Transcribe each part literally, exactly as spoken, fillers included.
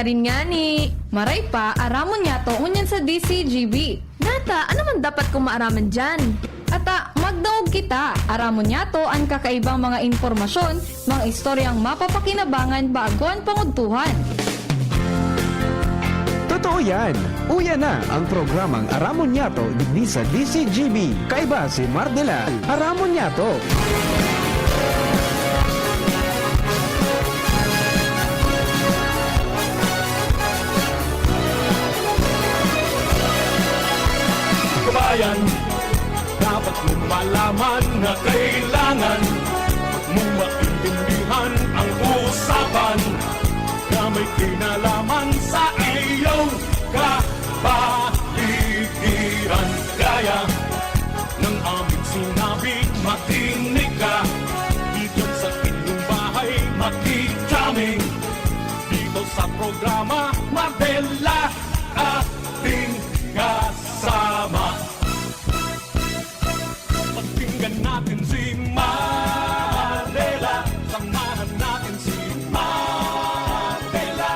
Din ngani, maray pa, aramon niyato ngunyan sa D C G B. Nata, ano man dapat kong maaraman diyan? Ata, magdangog kita. Aramon niyato an kakaibang mga impormasyon, mga istoryang mapapakinabangan bago an pangudtuhan. Totoo yan! Uya na ang programang Aramon Niyato digdi sa D C G B. Kaiba si Mardela. Aramon Niyato! Kabayan, dapat mong malaman na kailangan mong maintindihan ang usapan na may kinalaman sa iyong kapaligiran. Kaya ng aming sinabi, makinig ka. Diyan sa inyong bahay, makikaming. Dito sa programa, Mardela, ating kasama. Pakinggan natin si Mardela. Samahan natin si Mardela.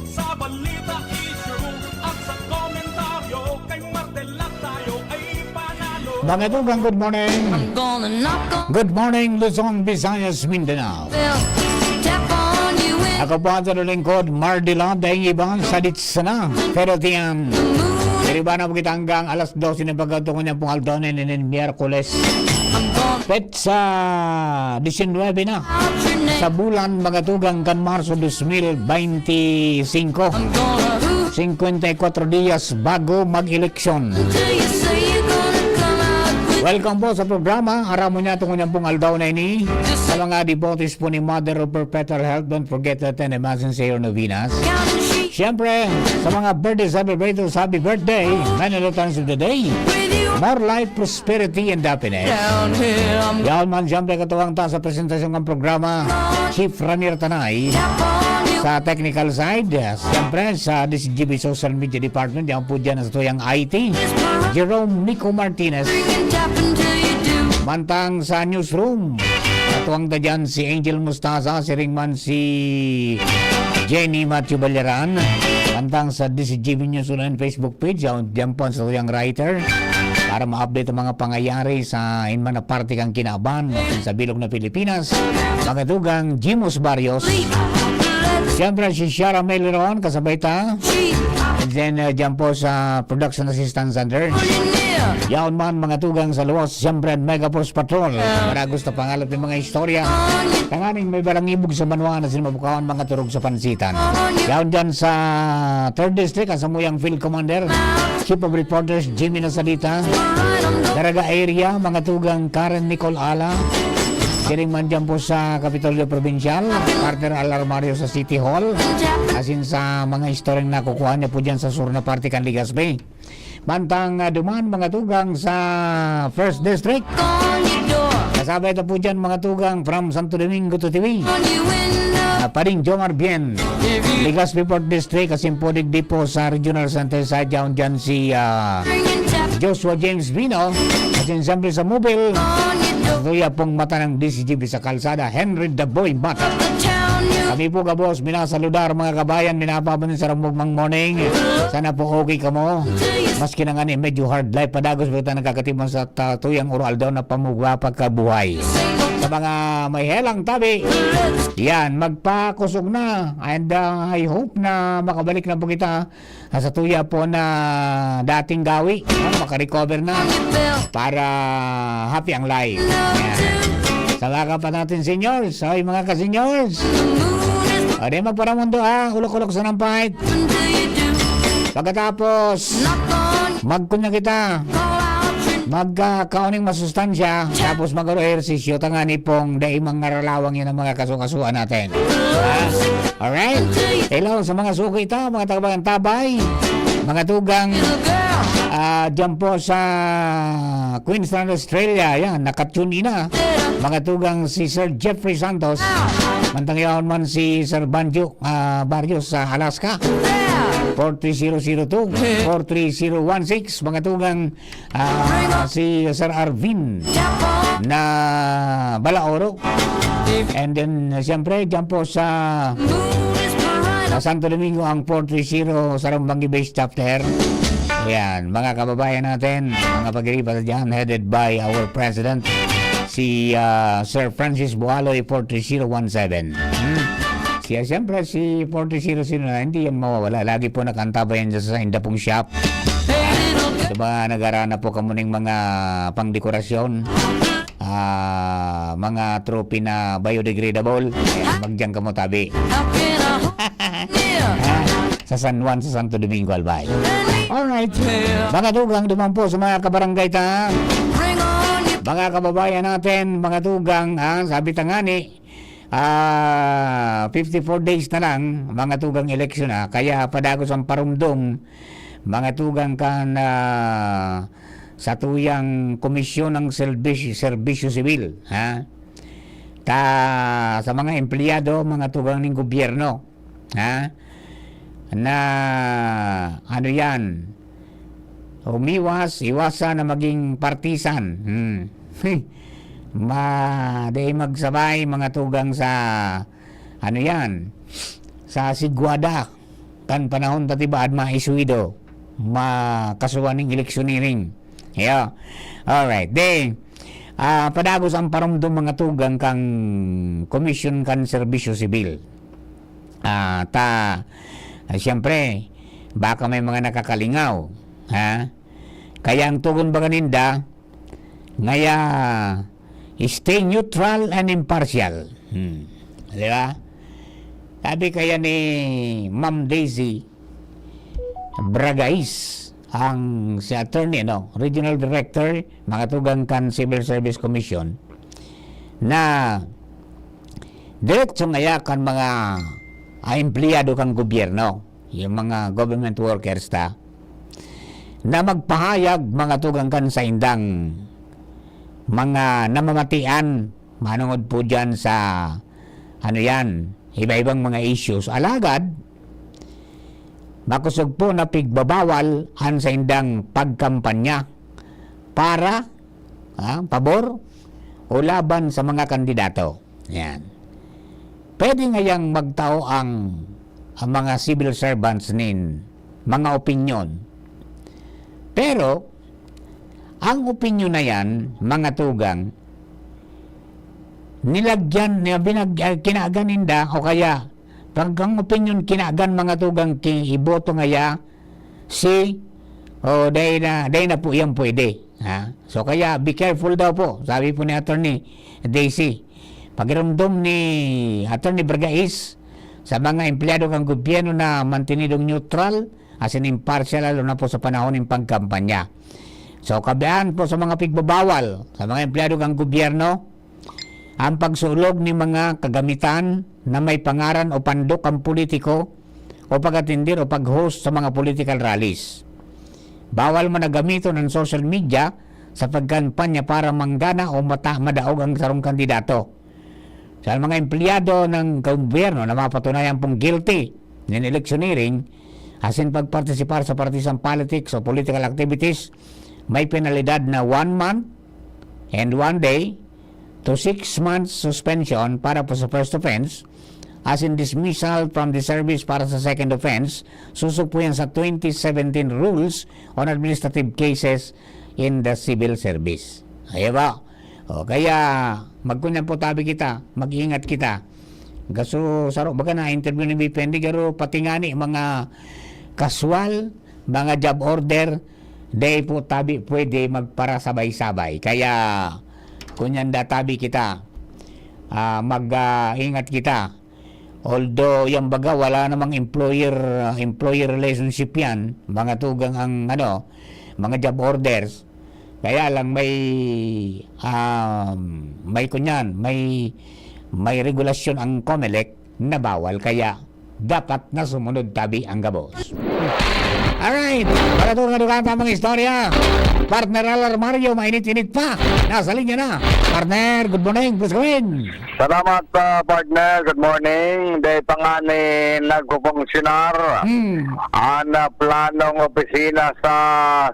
Sa balita, issue at sa komentaryo, kay Mardela tayo ay panalo. Mga tugang, good morning. I'm gonna knock on Good morning, Luzon, Visayas, Mindanao. bell. Tap on you in. Ako po ang lingkod, Mardela, daing iba, sadit sana. Pero tiyan, iriba na po kita hanggang alas dose ng pagkatuon niya pong aldaw na inin Miyerkules. I'm gonna Petsa disinwebe na out your name. sa bulan, mga tugang, kan Marso dos mil beinti singko. I'm gonna who Singkwenta y kwatro dias bago mag-eleksyon. do you say you're gonna come out with? Welcome po sa programa. Aram mo niya tungkol niyang pong aldaw na ini. Sa mga devotees po ni Mother of Perpetual Help, don't forget to attend the Mass and say your novenas. Counting sheep Siyempre, sa mga birthday celebrators, happy birthday! Many returns of the day. with you More life, prosperity, and happiness. down here. I'm Yan man, siyempre, katuwang ta sa presentasyon ng programa, Chief Ranier Tanay. tap on you. Sa technical side, siyempre, sa D C G B Social Media Department, yan po dyan sa tuyang I T, Jerome Nico Martinez. Can tap until you do. Mantang sa newsroom, katuwang ta dyan si Angel Mostaza, siring man si Jenny Matthew Balyaran. Mantang sa D C G B News Online Facebook page, yan, dyan po ang sa tuyang writer para ma-update ang mga pangyayari sa inman na parte kang kinaban, sa bilog na Pilipinas, mga tugang Jimos Barrios. Siyempre, si Shara Meliron, kasabay ta. Sheep And then, uh, dyan po sa Production Assistant Center. in here. Yaon man, mga tugang sa luwas, siyempre, ang Mega Force Patrol. Para gusto pangalap ng mga istorya. Tanganing may barang ibog sa banwa na sila mabukawan, mga turog sa pansitan. Yaon dyan sa Third District, ang samuyang Field Commander, Chief of Reporters, Jimmy Nasalita. Daraga area, mga tugang Karen Nicole Ala. Siring man dyan po sa Kapitolyo Provincial, partner Alarmario sa City Hall. Asin sa mga istoryang nakukuha niya po dyan sa sur na parte kan Legazpi. Mantang, ah, duman, mga tugang sa First District. On your door. Kasabay ta po dyan, mga tugang from Santo Domingo to Tiwi. On your window. Ah, Paring Jomar Bien. If you Legazpi Fourth District, asin po digdi po sa Regional Center sa Jaon dyan si ah, ring and tap Joshua James Vino. Asin siyempre sa Mobile, on your door. Tuya pong mata ng D C G B sa kalsada, Henry the Boy Mata. The town you Kami po, gabos, minasaludar, mga kabayan, minapabon sa ramog mang morning. Sana po okay kamo. Maski na nga ni medyo hard life, padagos po tayo nagkakatiman sa ta- tuyang uro-aldaw na pamugwa pagkabuhay. Sa mga may helang tabi, yan, magpakusog na. And uh, I hope na makabalik na po kita ah, sa tuya po na dating gawi, no? Makarecover na para happy ang life. Yan. Sa mga kapatid natin seniors, oy, mga ka-seniors, o di magparamundo ha, ulok-ulok sa nampait. Pagkatapos, magkunya kita, magkakauning masustansya, tapos mag-ehersisyo, tangani pong dai mangaralawang yan ang mga kasukasuan natin. Ha? Alright? Hello sa mga suki ta, mga taga-Tabay, mga tugang ah, dyan po sa Queensland, Australia. Yan, nakatune in na. Mga tugang si Sir Jeffrey Santos. Mantang yaon man si Sir Banjo ah, Barrios sa Alaska. Four three zero zero two, four three zero one six. Mga tugang ah, si Sir Arvin na Balaoro. And then, uh, siyempre, dyan po sa Sa Santo Domingo ang four three zero Sarumbangi Base Chapter. Ayan, mga kababayan natin, mga pag-iiriba dyan, headed by our president, si ah, Sir Francis Bualoy, four three zero one seven. Hmm. Siya, siyempre, si four three zero sino na, hindi yan mawawala. Lagi po nakantabay yan dyan sa indapong shop. Diba, nagharana po kamo ning mga pangdekorasyon, ah, mga trophy na biodegradable. Ayan, magdiyan kamo tabi. Ha? Sa San Juan, sa Santo Domingo, Albay. Alright. Mga tugang, duman po sa mga kabarangay ta. Mga kababayan natin, mga tugang, ha? Sabi ta nga ni, ah, fifty-four days na lang, mga tugang, eleksyon na. Kaya padagos ang parumdom, mga tugang, kan, ah, sa tuyang komisyon ng serbisyo, serbisyo sibil, ha? Ta, sa mga empleyado, mga tugang ning gobyerno, ha? Na, ano yan, umiwas, iwasan na maging partisan. Hmm. Ma, di magsabay, mga tugang sa, ano yan, sa sigwada. Kan panahon ta ti baad maiswido, makasuan ning electioneering. Yeah. Alright. Di, ah, padagos ang parumdom, mga tugang, kan komisyon kan serbisyo sibil. Ah, ta, ah, siyempre, baka may mga nakakalingaw, ha? Kaya ang tugon baga ninda, ngaya, stay neutral and impartial. Hmm. Di ba? Sabi kaya ni Ma'am Daisy Bragais, ang si attorney, ano, regional director, mga tugang kan Civil Service Commission, na diretso ngaya kan mga, ah, empleyado kan gobyerno, yung mga government workers ta, na magpahayag, mga tugang, kan saindang mga namamatian manungod po diyan sa, ano yan, iba-ibang mga issues. Alagad, makosog po na pigbabawal an saindang pagkampanya para, ah, pabor o laban sa mga kandidato. Yan. Pwede ngayang magtao ang, ang mga civil servants nin mga opinyon. Pero, ang opinyon na yan, mga tugang, nilagyan, na binag-, ah, kinagan ninda, o kaya, pag ang opinyon kinagan, mga tugang, ki-, iboto ngaya, si, o, dai na, dai na po yan pwede. Ha? So, kaya, be careful daw po, sabi po ni Attorney Daisy. Pagiromdom ni Attorney Bergais sa mga empleyado kan gobyerno na mantinidong neutral, asin impartial, lalo na po sa panahon nin pagkampanya. So, kabihan po sa mga pigbabawal sa mga empleyado kan gobyerno, ang pagsulog nin mga kagamitan na may pangaran o pandok kan politiko o pag-atendir o pag-host sa mga political rallies. Bawal man na gamiton ang social media sa pagkampanya para manggana o mata-, madaog ang sarong kandidato. Sa mga empleyado ng gobyerno na mapatunayan pong guilty nin electioneering, asin pagpartisipar sa partisan politics o political activities, may penalidad na one month and one day to six months suspension para po sa first offense, asin dismissal from the service para sa second offense, sosog po yan sa twenty seventeen Rules on Administrative Cases in the Civil Service. Ayan ba? O, kaya, magkunyan po tabi kita, mag-ingat kita. Gaso, saro, baga na-interview ni Bipendi, garo pati ngani mga kaswal, mga job order, dai po tabi pwede magparasabay-sabay. Kaya, kunyan da tabi kita, ah, mag, ah, ingat kita. Although, yan baga, wala namang employer, ah, employee relationship yan. Mga tugang ang, ano, mga job orders. Kaya lang may, um, may kunyan, may, may regulasyon ang Comelec na bawal. Kaya, dapat na sumunod tabi ang gabos. Alright, para to nga dugang tamang istorya. Partner Alar Mario, mainit-init pa. Nasa linya na. Partner, good morning. Please go in. Salamat, ah, partner. Good morning. Dai pa nga ni nagpupunksyonar Hmm. ang, ah, planong opisina sa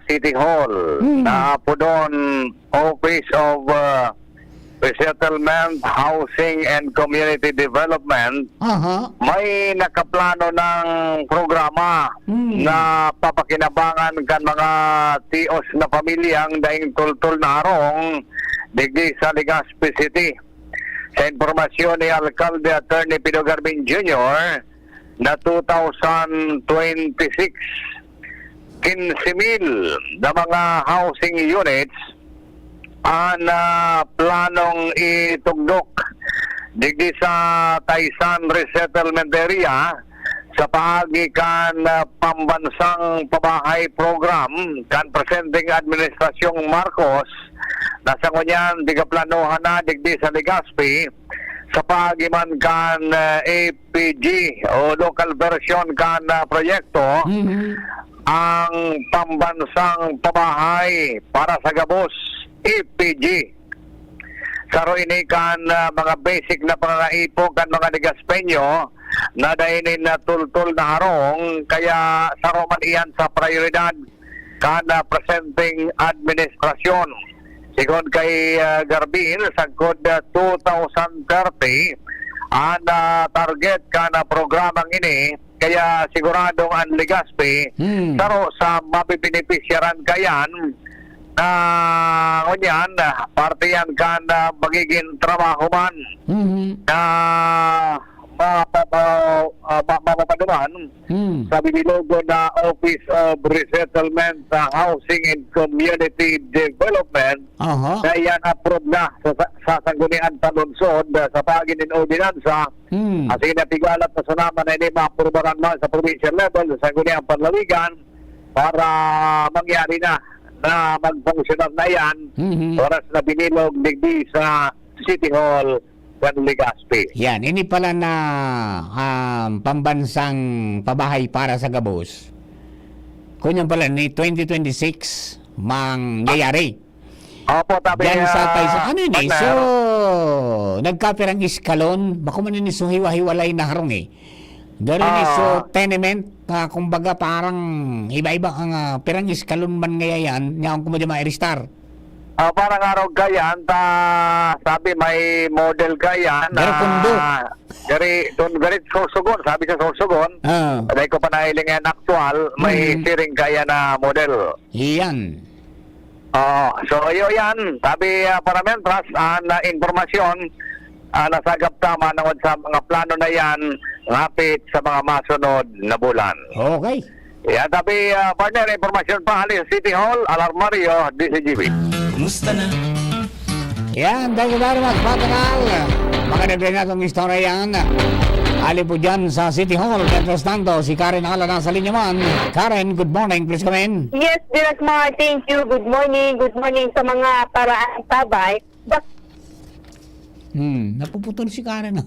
City Hall Hmm. na apodon Office of, ah, Resettlement, Housing and Community Development, Aha. may nakaplano ng programa Hmm. na papakinabangan kan mga tios na pamilyang daing tultol na harong digdi sa Legazpi City. Sa impormasyon ni Alkalde Attorney Pido Garbin Junior, na two thousand twenty-six, quince mil na mga housing units an, ah, planong itugdok digdi sa Taysan Resettlement Area sa paagi kan, ah, Pambansang Pabahay Program kan presenteng Administrasyong Marcos, na sa ngunyan pigaplanohan na digdi sa Legazpi sa paagi man kan, ah, A P G o local version kan, ah, proyekto, Mhm. ang Pambansang Pabahay para sa Gabos, A P G. Saro ini kan, ah, mga basic na pangangaipo kan mga Legazpeño na dai nin, ah, tultol na harong, kaya saro man iyan sa prayoridad kan, ah, presenteng administrasyon. Sigon kay, ah, Garbin, sagkod, ah, two thousand thirty, an, ah, target kan, ah, programang ini, kaya siguradong an Legazpi Hmm. saro sa mabebenepisyaran kayan na ngunyan, ah, parte yan kan, ah, magiging trabaho man Mhm. na mapapa-, ah, ma-, mapapaduman Hmm. sa bibilogon na Office of Resettlement, ah, Housing and Community Development Aha. na iyan approve na sa, sa, sa Sangguniang Panlungsod, ah, sa paagi nin ordinansa. Hmm. Asin napigalat na sana man na ini maaprubaran man sa provincial level, sa Sangguniang Panlalawigan, para mangyari na, na magfunksyonar na iyan, Mhm. oras na binilog digdi sa City Hall kan Legazpi. Yan, ini pala na, um, pambansang pabahay para sa gabos. Kunyan pala ni twenty twenty-six mangyayari. Opo, tabi, Diyan sa ah, Taysa-, ano yun eh? partner. So, nagkapirang iskalon, bako man yun, so hiwa-hiwalay na harong eh. Garo ni, so, Ah. tenement, ah, kumbaga, parang iba-iba ang, ah, pirang iskalon man ngaya yan, niya akong kumadi ma-star. Ah, parang araw gayan, ta, sabi may model gayan Pero na kundo. gari, kun gari Sorsogon, sabi sa Sorsogon, Ah. dahil ko pa nahiling yan actual, may Mm. siring kaya na model. Iyan. Oo. So, iyo yan. Sabi, ah, para mentras, an, ah, impormasyon, ah, nasagap ta manongod sa mga plano na yan, ngapit sa mga masunod na bulan. Okay. Yan, sabi, ah, partner, impormasyon pa, hali sa City Hall, Alarmario, D C G B. Kumusta na? Yan, thank you very much, partner Al. Maganda rin natong istorya yan. Ali po dyan sa City Hall. Mientras tanto, si Karen Ala nasa linya man. Karen, good morning. Please come in. Yes, Direk Mar, thank you. Good morning. Good morning sa mga paraang tabay. Bak- Hmm, napuputol si Karen.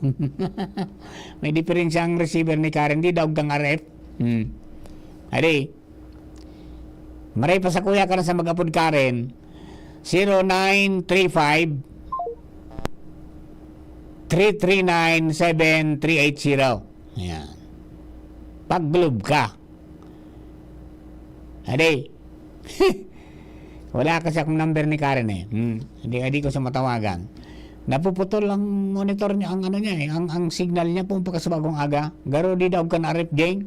May diferensya ang receiver ni Karen. Di daog kang R F. Hmm. Adi. Maray pa sa kuya ka na sa mag-apod Karen. Zero nine three five, three three nine, seven three eight zero. Ayan. Pag-globe ka. Adi. Wala kasi akong number ni Karen eh. Hmm. Hindi, hindi ko siya matawagan. Napuputol ang monitor niya, ang ano niya eh, ang, ang signal niya pong pagkasabagong aga. Garo di daog kan R F, Jeng.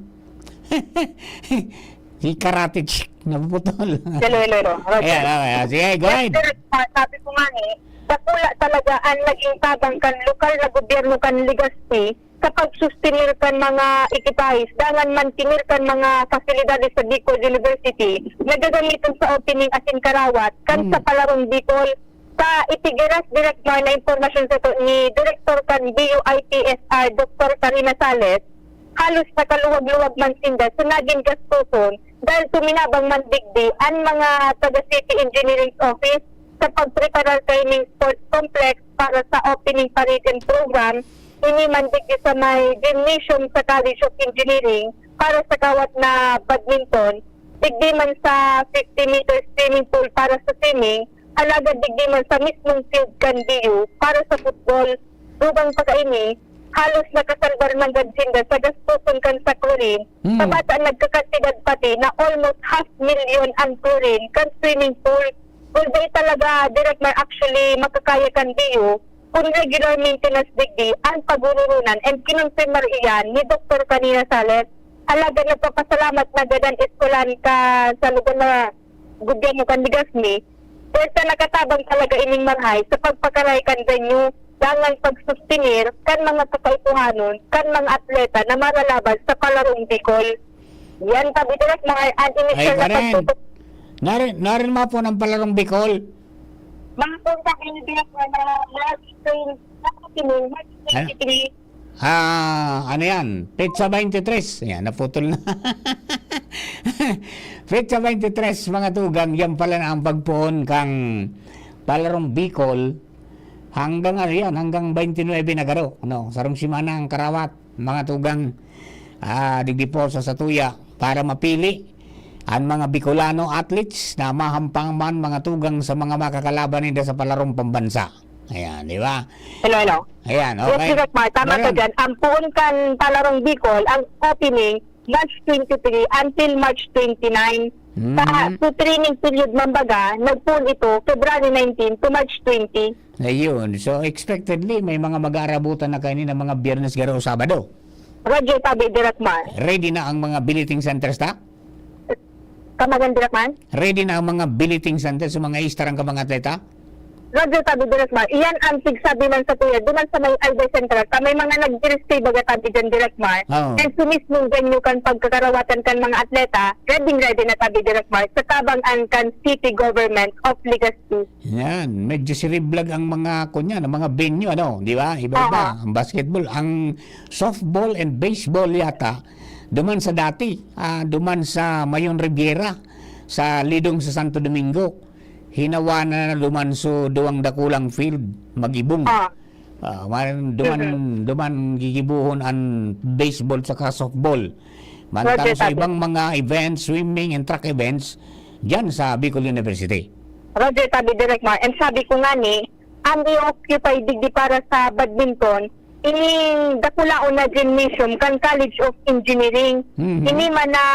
Si Karate Chick, napuputol. Hello, hello, hello. Hello. Ayan, okay. Ah, sige, go ahead. Yes, sir. Ah, sabi ko nga ni, dakula talaga ang naging tabang kan lokal na gobyerno kan Legazpi sa pagsustenir kan mga ekipahe, dangan mantenir kan mga pasilidades sa Bicol University na gagamiton sa opening asin karawat kan Hmm. sa Palarong Bicol. Sa itigiras, Direk Mar, na impormasyon sa to ni Direktor kan B U I T S R, Doktor Karina Sales, halos nakaluwag-luwag man sinda sa nagin gastoson dahil tuminabang man digdi an mga taga City Engineering Office sa pagpreparar kaining sports complex para sa opening parade and program. Ini man digdi sa may gymnasium sa College of Engineering para sa kawat na badminton, digdi man sa fifty meters swimming pool para sa swimming, alagad digdi man sa mismong field kan B U para sa football. Dugang pa kaini, halos nakasalbar man gad sinda sa gastoson kan sa chlorine. Hmm. Sa bata nagkakantidad pati na almost half million ang chlorine kan swimming pool. Although talaga, Direk Mar, actually, makakaya kan B U, kung regular maintenance digdi ang paguroronan, and kinonfirmar iyan ni Doktor kanina, Sales. Alagad nagpapasalamat na gadan eskwelahan ka sa lugar na gobyerno kan Legazpi, pwersa nakatabang talaga ining marahay sa pagpakaray kan venue, dangan pagsustenir kan mga kakaipuhanon kan mga atleta na maralaban sa Palarong Bicol. Yan, sabi Direk Mar, ang Ay, initial na karen. pagtutok. Naren, naren mo po ng Palarong Bicol. Mga punta kayo, Direk Mar, mga March twenty, March Ano? twenty-three. Ah, ano yan? Petsa twenty-three. Yan, naputol na. Petsa twenty-three, mga tugang, yan pala na ang pagpoon kang Palarong Bicol. Hanggang ano yan, hanggang twenty-nine na garo, no? Sarong semana ang karawat, mga tugang, ah, digdi po sa satuya para mapili ang mga Bicolano athletes na mahampang man, mga tugang, sa mga makakalaban ninda sa palarong pambansa. Ayan, di ba? Hello, hello. Ayan, Yes, okay. Direk Mar, tama ka Meron. dyan. Ang puon kan Palarong Bicol, ang opening, March twenty-three until March twenty-nine. Sa, Mm. sa training period, mambaga, nagpuon ito February nineteen to March twenty. Ayun. So, expectedly, may mga mag-aarabutan na kaini ng mga Biyernes, garo o Sabado. Roger, sabi, Direk Mar. Ready na ang mga billeting centers ta? Kamagan, Direk Mar? Ready na ang mga billeting centers sa mga istarang ka mga atleta? Roger, sabi, Direk Mar. Iyan ang pigsabi man sa kuya. Duman sa may Albay Central, sa may mga nag-register baga tabi dyan, Direk Mar. Oo. And sa mismong venue kan pagkakarawatan kan mga atleta, ready, ready na tabi, Direk Mar. Sa tabang ang kan City Government of Legazpi. Yan, medyo siriblag ang mga, kunya, ang mga venue, ano, di ba? Iba-iba. Aha. Ang basketball, ang softball and baseball yata, duman sa dati, ah, duman sa Mayon Riviera, sa Lidong sa Santo Domingo, hinawa na duman so duwang dakulang field, mag-ibong. Ah. Ah, man, duman, Mhm. duman gigibuhon an baseball saka softball. Mantang Roger, sa sabi. ibang mga events, swimming and track events, dyan sa Bicol University. Roger, sabi, Direk Mar. And sabi ko nga ni, ang i-occupy digdi para sa badminton, ining dakulaon na gymnasium kan College of Engineering. Mhm. Ini man na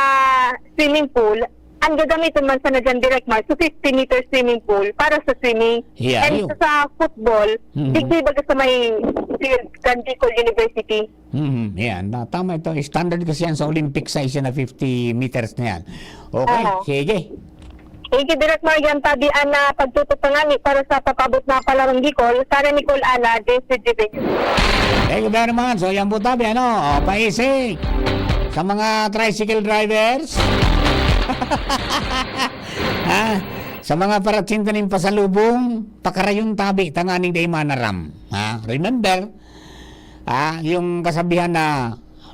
swimming pool, ang gagamiton man sana dyan, Direk Mar, so fifty meter swimming pool para sa swimming. Yeah, And ayun. sa football, Mhm. digdi baga sa may field kan Bicol University. Mhm, yan. Na, tama ito. Standard kasi yan sa Olympic size yan na fifty meters na yan. Okay, Oo. sige. Thank you, Direk Mar. Yan tabi ang, ah, pagtutok na ngani para sa papabot na Palarong Bicol. Sara Nicole Ala, J C G News. Thank you very much. So, yan po tabi, ano, o, paisi sa mga tricycle drivers. Ha? Sa mga paratsinta ning pasalubong, pakarayon tabi, tanganing dai manaram. Ha? Remember, ah, yung kasabihan na,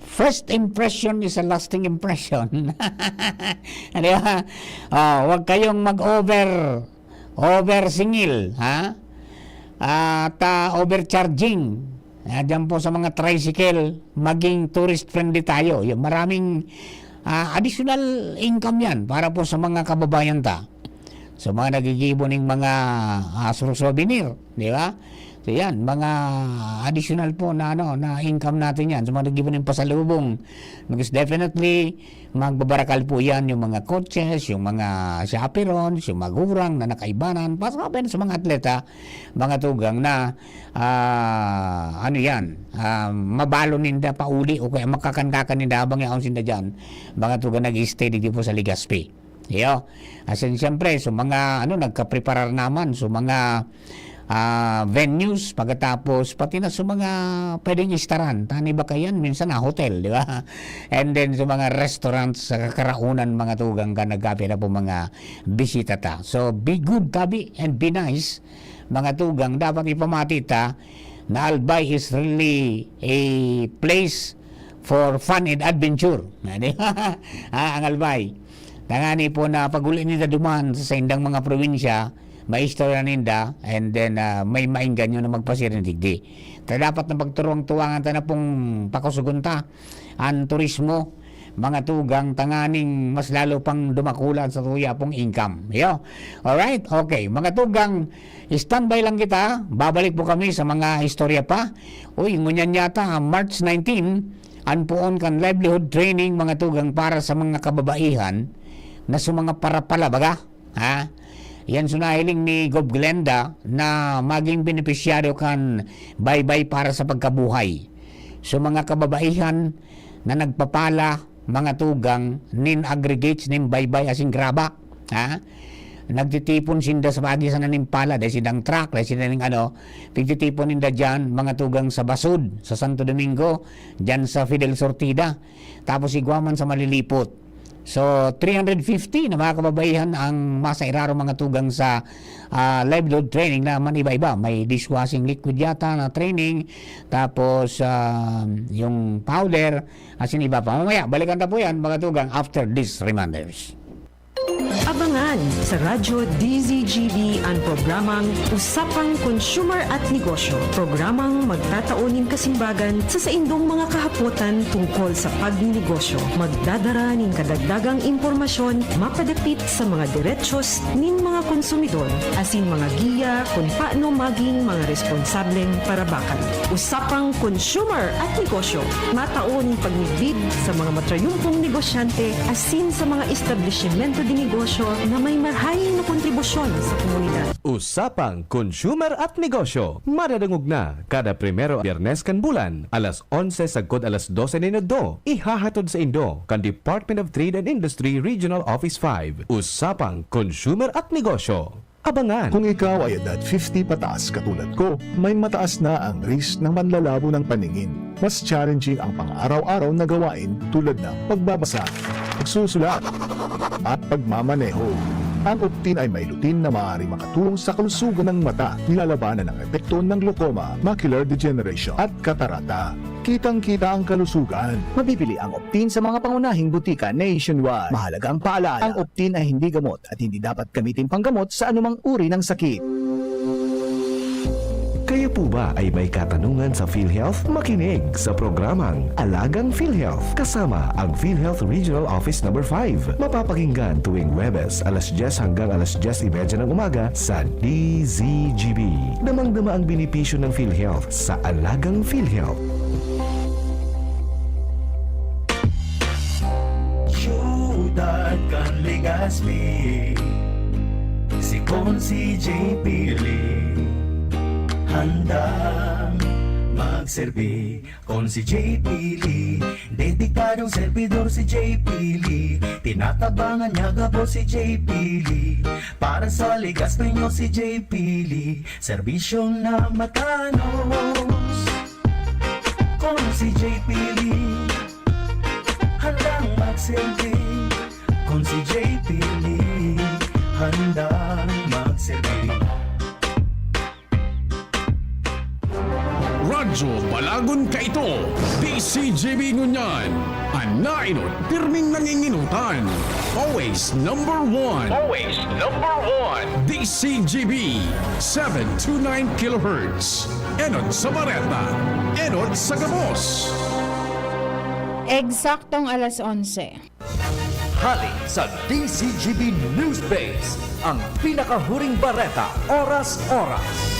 "First impression is a lasting impression." Di ba? Oh, wag kayong mag-over, over singil, ha? At, ah, overcharging. Ah, dyan po sa mga tricycle, maging tourist friendly tayo. Yung maraming, ah, additional income yan para po sa mga kababayan ta. Sa mga nagigibo ning mga, ah, sur-, souvenir, di ba? So, yan, mga additional po na, ano, na income natin yan. Sa mga nagigibo ning pasalubong, because definitely, magbabarakal po yan, yung mga coaches, yung mga chaperones, yung magurang na nakaibanan, pasabi sa mga atleta, mga tugang na, ah, ano yan, ah, mabalo ninda pauli o kaya makakandakan ninda habang yaon sinda dyan, mga tugang nag-stay digdi po sa Legazpi. Iyo. As in, siyempre, so mga, ano, nagkapreparar naman, so mga, ah, venues, pagkatapos, pati na sa mga pwedeng istaran. Tani ba kayan? Minsan na hotel, di ba? And then, sa mga restaurants, sa kakaraunan, mga tugang ka, nagkape na po mga bisita ta. So, be good, tabi, and be nice, mga tugang. Dapat ipamati ta na Albay is really a place for fun and adventure. Di ba? Ah, ang Albay. Tangani po na pag-uli ninda duman sa saindang mga probinsya, maistorya ninda, and then, ah, may mainggan nyo na magpasiring digdi. Kaya dapat na pagturuang-tuwangan ta na pong pakusugon ta ang turismo, mga tugang, tanganing mas lalo pang dumakulan sa tuya pong income. Yo? Alright? Okay. Mga tugang, standby lang kita. Babalik po kami sa mga istorya pa. Uy, ngunyan yata, March nineteen, an poon kan livelihood training, mga tugang, para sa mga kababaihan na sa mga parapala, baga? Ha? Yan so nahiling ni Gov Glenda na maging benepisyaryo kan Baybay para sa Pagkabuhay. So, mga kababaihan na nagpapala, mga tugang, nin aggregates, nin baybay, asin graba, ha? Nagtitipon sinda sa pagi sana nin pala, dahil sindang truck, dahil sinda ning ano, pigtitipon ninda diyan, mga tugang, sa Basud, sa Santo Domingo, diyan sa Fidel Sortida. Tapos igwa man sa Malilipot. So, three hundred fifty na mga kababaihan ang masairaro, mga tugang, sa, ah, live load training na man iba-iba. May dishwashing liquid yata na training, tapos, ah, yung powder, asin iba pa. Mamaya, balikan ta po yan, mga tugang, after these reminders. Abangan sa Radyo D Z G B ang programang Usapang Consumer at Negosyo. Programang magtatao nin kasimbagan sa saindong mga kahapotan tungkol sa pagnenegosyo. Magdadara nin kadagdagang impormasyon mapadapit sa mga derechos nin mga konsumidor, asin mga giya kun paano maging mga responsableng parabakan. Usapang Consumer at Negosyo, matao nin pagmidbid sa mga matrayumpong negosyante asin sa mga establisimento de negosyo na may marahay na kontribusyon sa komunidad. Usapang Consumer at Negosyo, madadangog na kada primero Biyernes kan bulan, alas onse sagkod alas dose nin udto. Ihahatod saindo kan Department of Trade and Industry Regional Office five. Usapang Consumer at Negosyo. Abangan! Kung ikaw ay edad fifty pataas katulad ko, may mataas na ang risk ng manlalabo ng paningin. Mas challenging ang pang-araw-araw na gawain tulad ng pagbabasa, pagsusulat, at pagmamaneho. Ang Optin ay may lutein na maaaring makatulong sa kalusugan ng mata. Nilalabanan ang epekto ng glaucoma, macular degeneration, at katarata. Kitang-kita ang kalusugan. Mabibili ang Optin sa mga pangunahing butika nationwide. Mahalagang paalala, ang Optin ay hindi gamot at hindi dapat gamitin panggamot sa anumang uri ng sakit. Kayo po ba ay may katanungan sa PhilHealth? Makinig sa programang Alagang PhilHealth kasama ang PhilHealth Regional Office Number five. Mapapakinggan tuwing Huwebes, alas dyes hanggang alas dyes y media ng umaga sa D Z G B. Damang-dama ang benepisyo ng PhilHealth sa Alagang PhilHealth. Siyudad kan Legazpi, si Consi J P Lee, handang magserbi. Consi J P Lee, dedikadong servidor si J P Lee. Tinatabangan niya gabos si J P Lee. Para sa Legazpi nyo si J P Lee, serbisyo na matanos. Consi J P Lee, handang magserbi. Consi J P Lee, handang magserbi. Radyo Balagon Kaito, D Z G B ngunyan. An naenot, pirming nangingenotan. Always number one. Always number one. D Z G B, seven two nine kilohertz. Enot sa bareta, enot sa gabos. Eksaktong alas onse. Hali sa D Z G B News Base, ang pinakahuring bareta, oras-oras.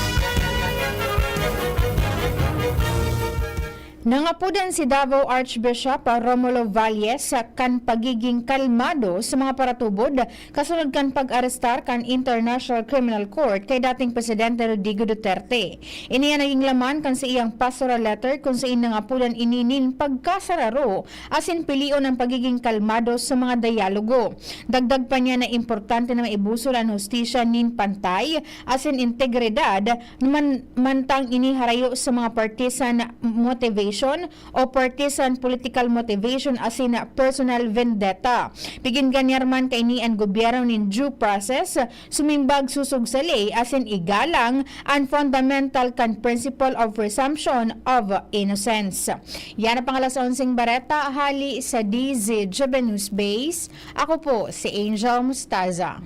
Nangapodan si Davao Archbishop Romulo Valles kan pagiging kalmado sa mga paratubod kasunod kan pag-arestar kan International Criminal Court kay dating Presidente Rodrigo Duterte. Ini an naging laman kan saiyang pastoral letter kun sain nangapodan ini nin pagkasararo asin pilion an pagiging kalmado sa mga dayalogo. Dagdag pa niya na importante na maibusol an hustisya nin pantay asin integridad, man-, mantang ini harayo sa mga partisan motivation o partisan political motivation asin personal vendetta. Piginggan niya man kaini an gobyerno nin due process, sumimbag sosog sa ley asin igalang an fundamental kan principle of presumption of innocence. Yan ang pang alas onseng bareta hali sa D Z G B News Base. Ako po si Angel Mustaza.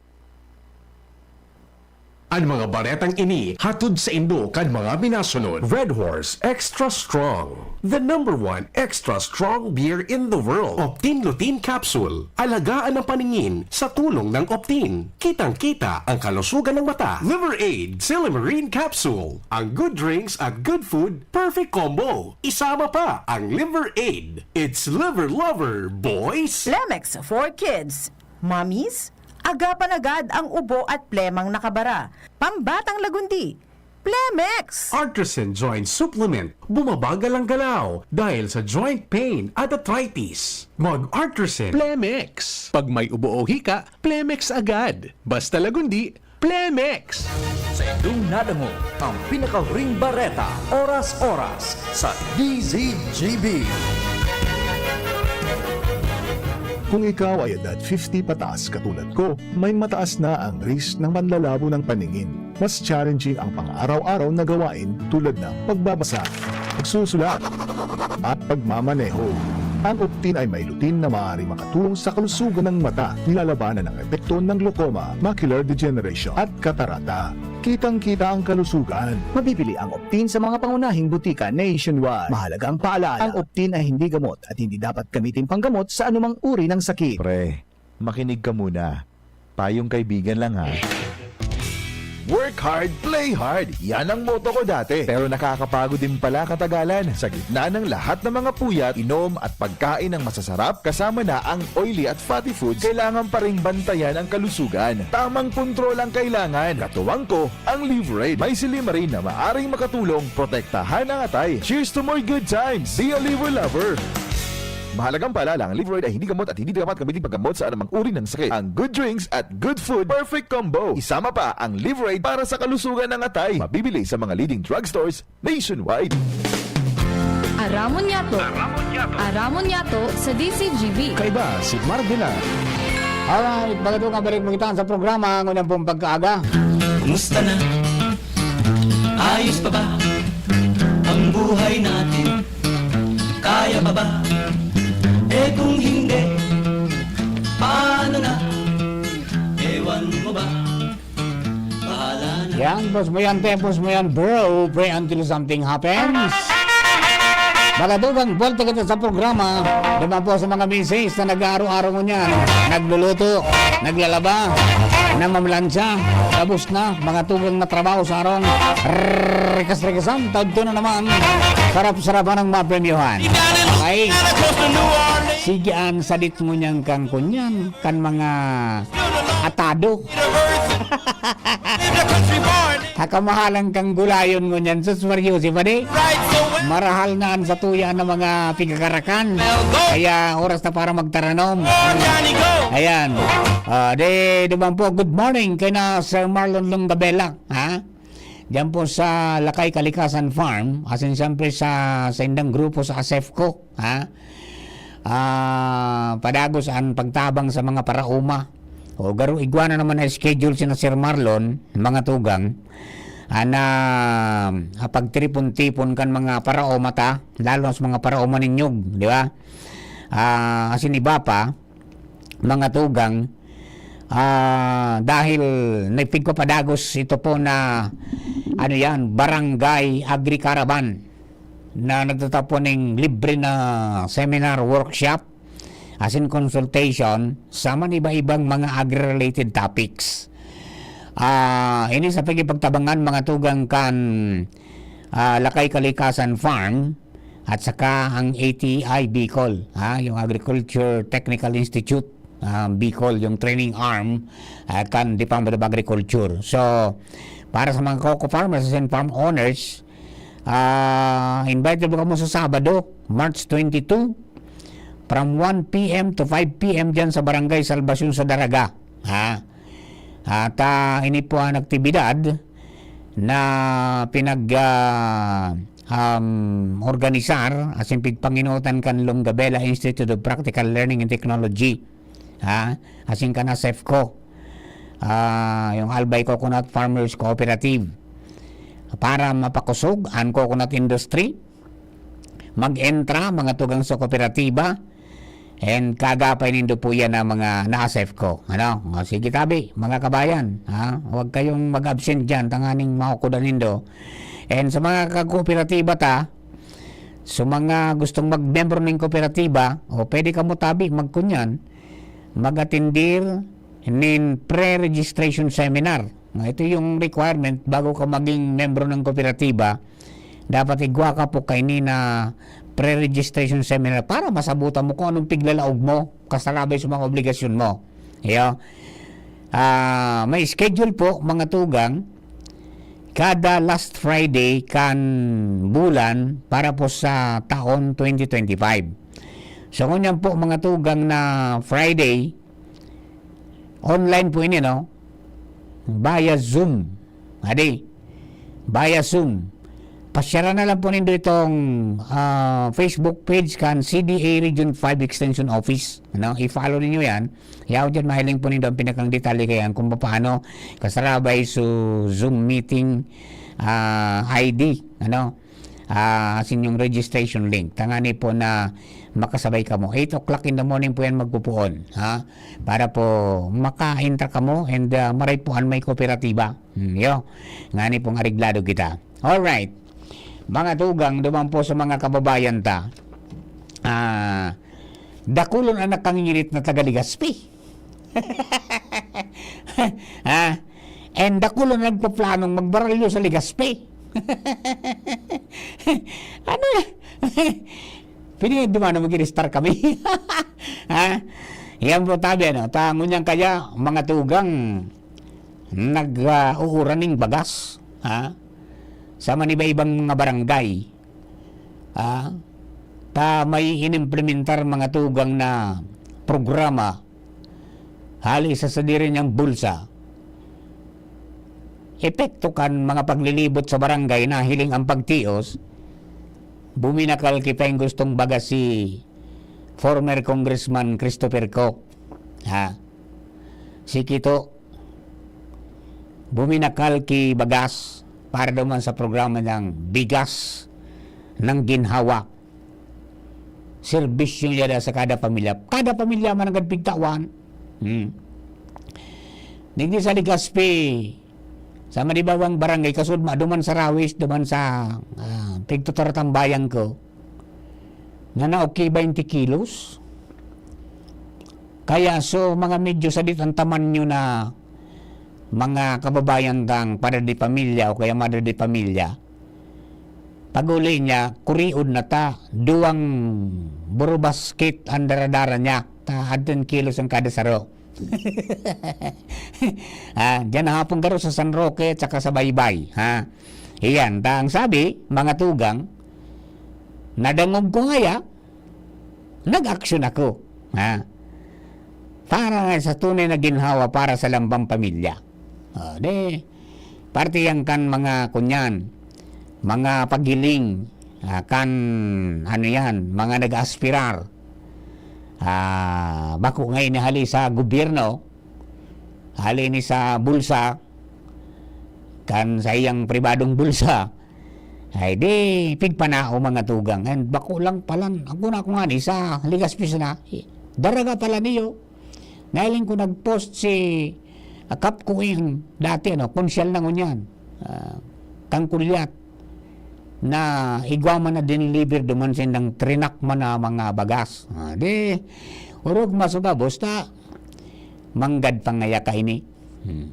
An mga baretang ini hatod saindo kan mga minasunod. Red Horse Extra Strong, the number one extra strong beer in the world. Optin Lutein Capsule. Alagaan ang paningin sa tulong ng Optin. Kitang-kita ang kalusugan ng mata. Liver Aid Silymarin Capsule. Ang good drinks at good food, perfect combo. Isama pa ang Liver Aid. It's Liver Lover, boys! Lemex for kids, mommies, Agapan agad ang ubo at plemang nakabara. Pambatang Lagundi, Plemex! Artresin Joint Supplement, bumabagal ang galaw dahil sa joint pain at arthritis. Mag-Artresin. Plemex. Pag may ubo o hika, Plemex agad. Basta Lagundi, Plemex! Sa inyong nadangog, ang pinakahuring bareta, oras-oras, sa D Z G B. Kung ikaw ay edad fifty pataas katulad ko, may mataas na ang risk ng panlalabo ng paningin. Mas challenging ang pang-araw-araw na gawain tulad ng pagbabasa, pagsusulat, at pagmamaneho. Ang Optin ay may lutein na maaaring makatulong sa kalusugan ng mata, nilalabanan ang epekto ng glaucoma, macular degeneration, at katarata. Kitang-kita ang kalusugan. Mabibili ang Optin sa mga pangunahing butika nationwide. Mahalagang paalala, ang Optin ay hindi gamot at hindi dapat gamitin panggamot sa anumang uri ng sakit. Pre, makinig ka muna. Payong kaibigan lang, ha. Work hard, play hard. Yan ang motto ko dati. Pero nakakapagod din pala katagalan. Sa gitna ng lahat ng mga puyat, inom at pagkain ng masasarap, kasama na ang oily at fatty foods, kailangan pa ring bantayan ang kalusugan. Tamang kontrol ang kailangan. Katuwang ko, ang Liverade. May silymarin na maaring makatulong protektahan ang atay. Cheers to more good times! Be a Liver Lover! Mahalagang paalala, ang Liverade ay hindi gamot at hindi dapat gamitin paggamot sa anumang uri ng sakit. Ang good drinks at good food, perfect combo. Isama pa ang Liverade para sa kalusugan ng atay. Mabibili sa mga leading drugstores nationwide. Aramon Yato. Aramon Yato sa D Z G B. Kaiba si Marvela. Alright, mga tugang, balik mo kita sa programa, ngunyan pong pagkaaga. Kumusta na? Ayos pa ba ang buhay natin? Kaya pa ba? Eh, kung hindi, paano na? Ewan mo ba? Bahala na. Yan, pause mo yan, te, pause mo yan, bro. Pray until something happens. Mga tugang, buwelta kita sa programa. Naman po sa mga misis na nag-aaro-aro ngunyan, nagluluto, naglalaba, namamlansya, tapos na, mga tugang na trabaho sa arong. Rikas-rikasan, tadto na naman. Sarap-sarapan ang mapremyohan. Okay? Sige, an sadit ngunyan kan kunyan, kan mga atado. Kakamahalan kang gulayon ngunyan, sus, Mario, si Padi. Marahal na an satuya na mga pigkakarakan. Kaya oras na para magtaranom. Ayan. Ah, de, duman po, good morning kay na Sir Marlon Longabela, ha? Diyan po sa Lakay Kalikasan Farm, asin siyempre sa, sa indang grupo sa Asefco, ha? Ah, padagos an pagtabang sa mga paraoma. O, garo igwa na naman na schedule sina Sir Marlon, mga tugang, ana, ah, pagtipon-tipon kan mga paraoma ta, lalo sa mga paraoma nin nyog, di ba? Ah, asin iba pa, mga tugang, ah, dahil nagpigpapadagos ito po na, ano yan, Barangay Agri Caravan na nagtatapon ning libre na seminar, workshop, asin consultation sa man iba-ibang mga agri-related topics. Ah, ini sa pagkipagtabangan, mga tugang, kan, ah, Lakay Kalikasan Farm at saka ang A T I Bicol, ha, yung Agriculture Technical Institute, ah, Bicol, yung training arm, ah, kan Department of Agriculture. So, para sa mga coco farmers and farm owners, ah, invited po kamo sa Sabado, March twenty-two, from one P M to five P M dyan sa Barangay Salvacion sa Daraga. Ha? At, ah, ini po ang aktibidad na pinag, ah, um, organisar asin pigpangenotan kan Longabela Institute of Practical Learning and Technology, ha? Asin kan Asefco, ah, yung Albay Coconut Farmers Cooperative, para mapakosog an coconut industry, mag-entra, mga tugang sa kooperatiba, and kaagapay nindo po yan ang mga na-Asefco. Ano? O, sige tabi, mga kabayan, ha? Huwag kayong mag-absent dyan, tanganing makukudan nindo. And sa mga kagkooperatiba ta, sa mga gustong magmembro ning kooperatiba, o pwede kamo tabi, magkunyan, mag-atendir nin pre-registration seminar. Ito yung requirement bago ka maging membro ng kooperatiba. Dapat igwa ka po kaini na pre-registration seminar para masabutan mo kung anong piglalaog mo, kasarabay sa mga obligasyon mo. Iyo. Ah, may schedule po, mga tugang, kada last Friday kan bulan para po sa taon twenty twenty-five. So, ngunyan po, mga tugang, na Friday, online po ini, no? Via Zoom. Adi, via Zoom. Pasyaran na lang po nindo itong, ah, Facebook page kan C D A Region five Extension Office. Ano? I-follow ninyo yan. Yaw dyan, mahiling po nindo ang pinakang detalye kayan kung paano kasarabay so Zoom meeting, ah, I D. Ano? Ah, asin yung registration link. Tangani po na makasabay kamo. Eight o'clock in the morning po yan magpupuon. Ha? Para po maka-entra kamo and, ah, maray po an may kooperatiba. Hmm, yo. Ngani pong areglado kita. Alright. Mga tugang, duman po sa mga kababayan ta. Ah, dakulon an nakangirit na taga Legazpi. Ha? And dakulon an nagpaplanong magbaralyo sa Legazpi. Ano na? Pwede nga dumano mag-star kami. Ha? Yan po tabi, ano? Ta, ngunyan kaya, mga tugang, nag, ah, uuran ning bagas, ha? Sa maniba-ibang mga barangay, ha? Ta may inimplementar mga tugang na programa, hali sa sadiri niyang bulsa. Epekto kan mga paglilibot sa barangay na hiling ang pagtios, buminakal kita yung gustong bagas si former Congressman Christopher Co. Ha? Si Kito, buminakal ki bagas para duman sa programa niyang Bigas ng Ginhawa. Serbisyo niya da sa kada pamilya. Kada pamilya man ang pigtawan. Hmm. Digdi sa Legazpi, sa manibawang barangay, kasud ma, duman sa Rawis, duman sa, ah, pigtuturutambayan ko, na naoki twenty kilos. Kaya, so, mga medyo sadit ang tamanyo na mga kababayan tang padre de pamilya o kaya madre de pamilya, pag-uli niya, kurion na ta, duwang burubasket ang daradara niya, ta, ten kilos ang kada saro. Ha, diyan hapon garo sa San Roque at saka sa Baybay, ha. Iyan, ta, ang sabi, mga tugang, nadangog ko ngaya, nag-aksyon ako, ha. Para nga sa tunay na ginhawa para sa lambang pamilya. O, di, parte yan kan mga kunyan, mga paghiling, ah, kan, ano yan, mga nag-aaspirar. Ah, bako nga ini hali sa gobyerno, hali ni sa bulsa, kan sa iyang pribadong bulsa, ay di, pigpanao mga tugang. And bako lang palan, ako na ako nga ni sa Legazpi na, daraga pala niyo. Nahiling ko nag-post si, ah, Kap Kuing, dati, ano, konsyal na ngunyan, ah, kang Kulyat, na igwa man na diniliver duman sindang trinak man na mga bagas. Ah, di, orog masuga, basta manggad pangaya ka ini. Hmm.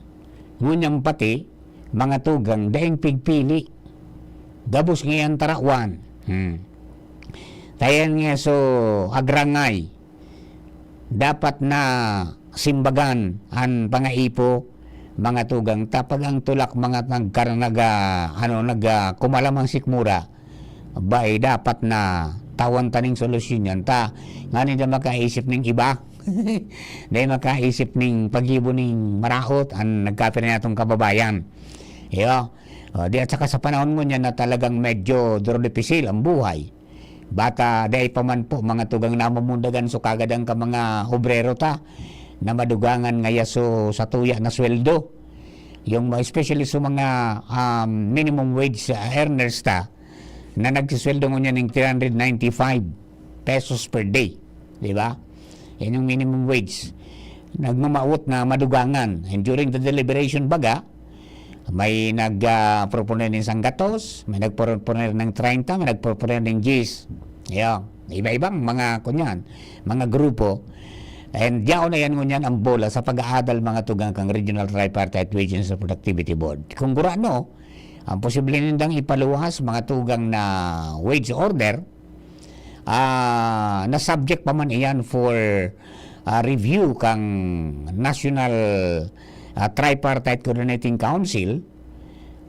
Ngunyan pati, mga tugang, daing pigpili. Gabos ngayon tarawan. Hmm. Tayan nga so, agrangay. Dapat na simbagan an pangaipo, mga tugang, ta pag ang tulak mga nagkar-, nag, ah, ano, nag, ah, kumalam ang sikmura, bay, dapat na tawan ta ning solusyon yan. Ta, ngani na makaisip ning iba, dai makaisip ning paggibo ning maraot an nagkapira natong kababayan. Iyo. O, di at saka sa panahon ngunyan na talagang medyo duro dipisil ang buhay. Bata, dai pa man po mga tugang namamundagan so kagadan ka mga obrero ta na madugangan ngaya so sa tuya na sweldo. Yung mga, especially sa mga, um, minimum wage, uh, earners ta na nagsisweldo ngunyan ng three hundred ninety-five pesos per day. Di ba? Yan yung minimum wage. Nagmamawot na madugangan. And during the deliberation baga, may nag, ah, proponer ng sanggatos, may nagproponer ng treinta, may nagproponer ng diyes. Yan. Iba-ibang mga, kunyan, mga grupo. And yaon na yan ngunyan ang bola sa pag-aadal mga tugang kang Regional Tripartite Wages and Productivity Board. Kung gurano, ang posible nindang ipaluwas, mga tugang na wage order, ah, na subject pa man iyan for, ah, review kang National ah, Tripartite Coordinating Council,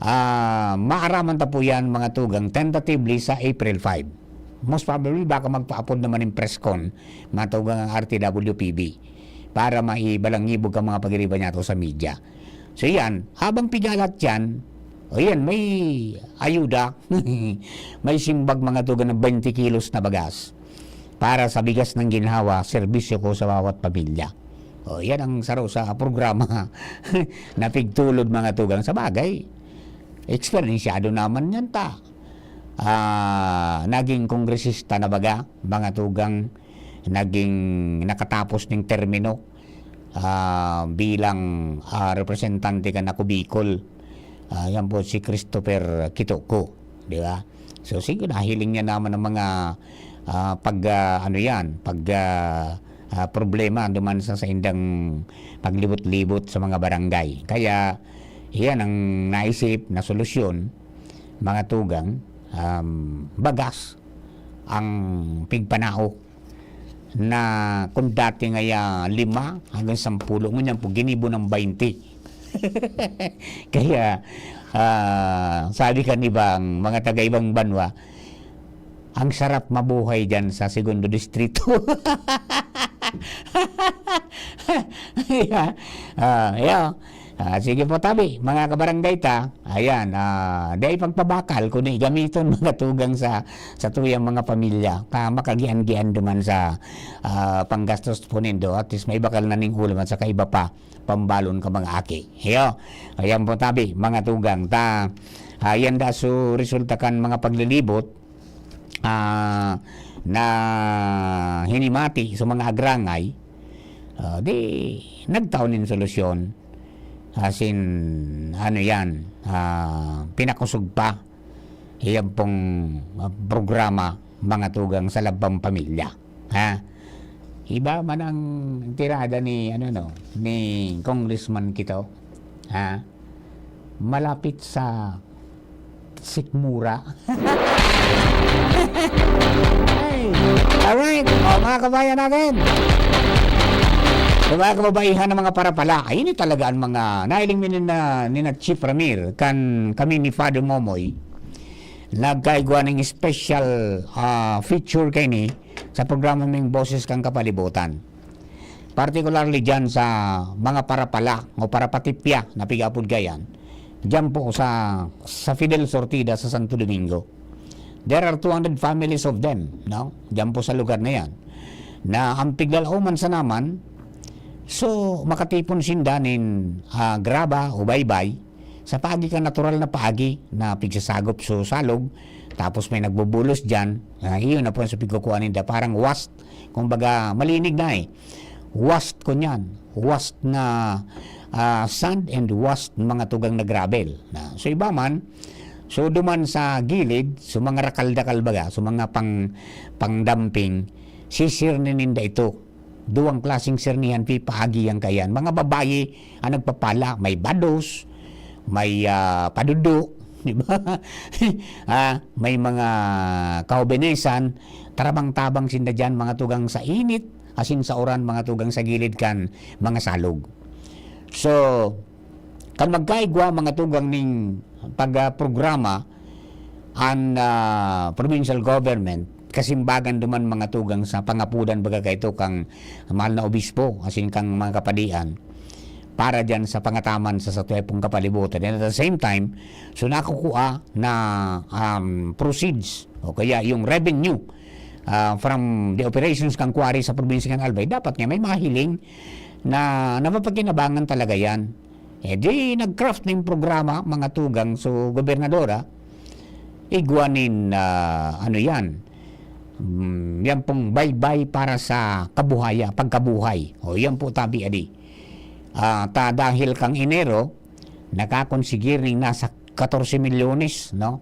ah, maaraman ta po yan, mga tugang, tentatively sa April five. Most probably, baka magpaapod naman yung press con, mga tugang, ang R T W P B para maibalangibog ang mga pagiriba niya to sa media. So yan, habang pigalat yan, o yan, may ayuda, may simbag, mga tugang, na twenty kilos na bagas para sa bigas ng ginhawa, serbisyo ko sa bawat pamilya. O, yan ang saro sa programa na pigtulod, mga tugang. Sa bagay, eksperyensyado naman yan ta. Ah, naging kongresista na baga, mga tugang, naging nakatapos ning termino, ah, bilang, ah, representante kan Ako Bicol. Ah, yan po si Christopher Kitoko, di ba? So, siguro nahiling niya naman ang mga, ah, pag, ah, ano yan, pag, ah, ah, problema duman sa saindang paglibot-libot sa mga barangay. Kaya, iyan ang naisip na solusyon, mga tugang, um, bagas ang pigpanao na kung dati ngaya lima hanggang sampulo, ngunyan po ginibo ng baynte. Kaya, ah, sabi kan ibang mga taga-ibang banwa, "Ang sarap mabuhay diyan sa Segundo Distrito." Yeah. Ah, yeah. Ah, sige po, tabi, mga kabarangay ta. Ayan, ah, dai pagpabakal, kundi gamiton mga tugang sa, sa tuyang mga pamilya. Ka makagian-gian duman sa, ah, panggastos po nindo. At least may bakal na ning ulam at saka iba pa, pambalon ka mga aki. Iyo. Ayan po, tabi, mga tugang ta. Ayan da, so resulta kan mga paglilibot, ah, na hinimati sa mga agrangay, ah, di nagtao nin solusyon. Asin, ano yan, ah, pinakusog pa. Iyan pong, ah, programa, mga tugang sa Labang Pamilya. Ha? Iba man ang tirada ni, ano, no, ni Congressman Kito. Ha? Malapit sa sikmura. Ay, alright. O, mga kabayan natin. Sa mga kababaihan ng mga parapala, ayun yung talaga ang mga nailing mi na, ni na Chief Ramir, kan kami ni Father Momoy, nagkaigwa ng special, ah, feature kaini sa programa ming Boses kan Kapalibutan. Particularly dyan sa mga parapala o parapatipya na pig-apod kayan, dyan po sa, sa Fidel Sortida sa Santo Domingo. There are two hundred families of them, no? Dyan po sa lugar na yan. Na ang piglalauman sa naman, so, makatipon sinda nin, ah, graba o baybay, sa paagi kan natural na paagi na pigsasagop sa salog, tapos may nagbubulos diyan, ah, iyon na po ang sa pigkukuha ninda, parang waste, kumbaga malinig na eh. Waste ko niyan, waste na, ah, sand and waste mga tugang na gravel. Na, so iba man, so duman sa gilid, so mga rakal-dakal baga, so mga pang, pang dumping, sisirni ninda ito. Duwang klaseng sirnihan, pipaagi yan kayan. Mga babayi ang nagpapala, may bados, may, ah, padudo, di ba? Ah, may mga kahobenesan, tarabang-tabang sinda diyan, mga tugang sa init, asin sa uran, mga tugang sa gilid kan mga salog. So, kan magkaigwa, mga tugang ning pag, ah, programa, an, ah, provincial government, kasimbagan duman mga tugang sa pangapudan baga kaito kang mahal na obispo, asin kang mga kapadian, para diyan sa pangataman sa satuyang kapalibutan. And at the same time, so nakukua na, um, proceeds o kaya yung revenue, ah, from the operations kang quarry sa probinsya ng Albay, dapat nga may mahiling na napapakinabangan talaga yan. Eh, di nag-craft na yung programa, mga tugang, so gobernadora, igwa nin, ah, ano yan, mm, yan pong baybay para sa kabuhaya, pagkabuhay. O, yan po, tabi, adi. Ah, ta, dahil kang Enero, nakakonsigir ning nasa katorse milyones, no?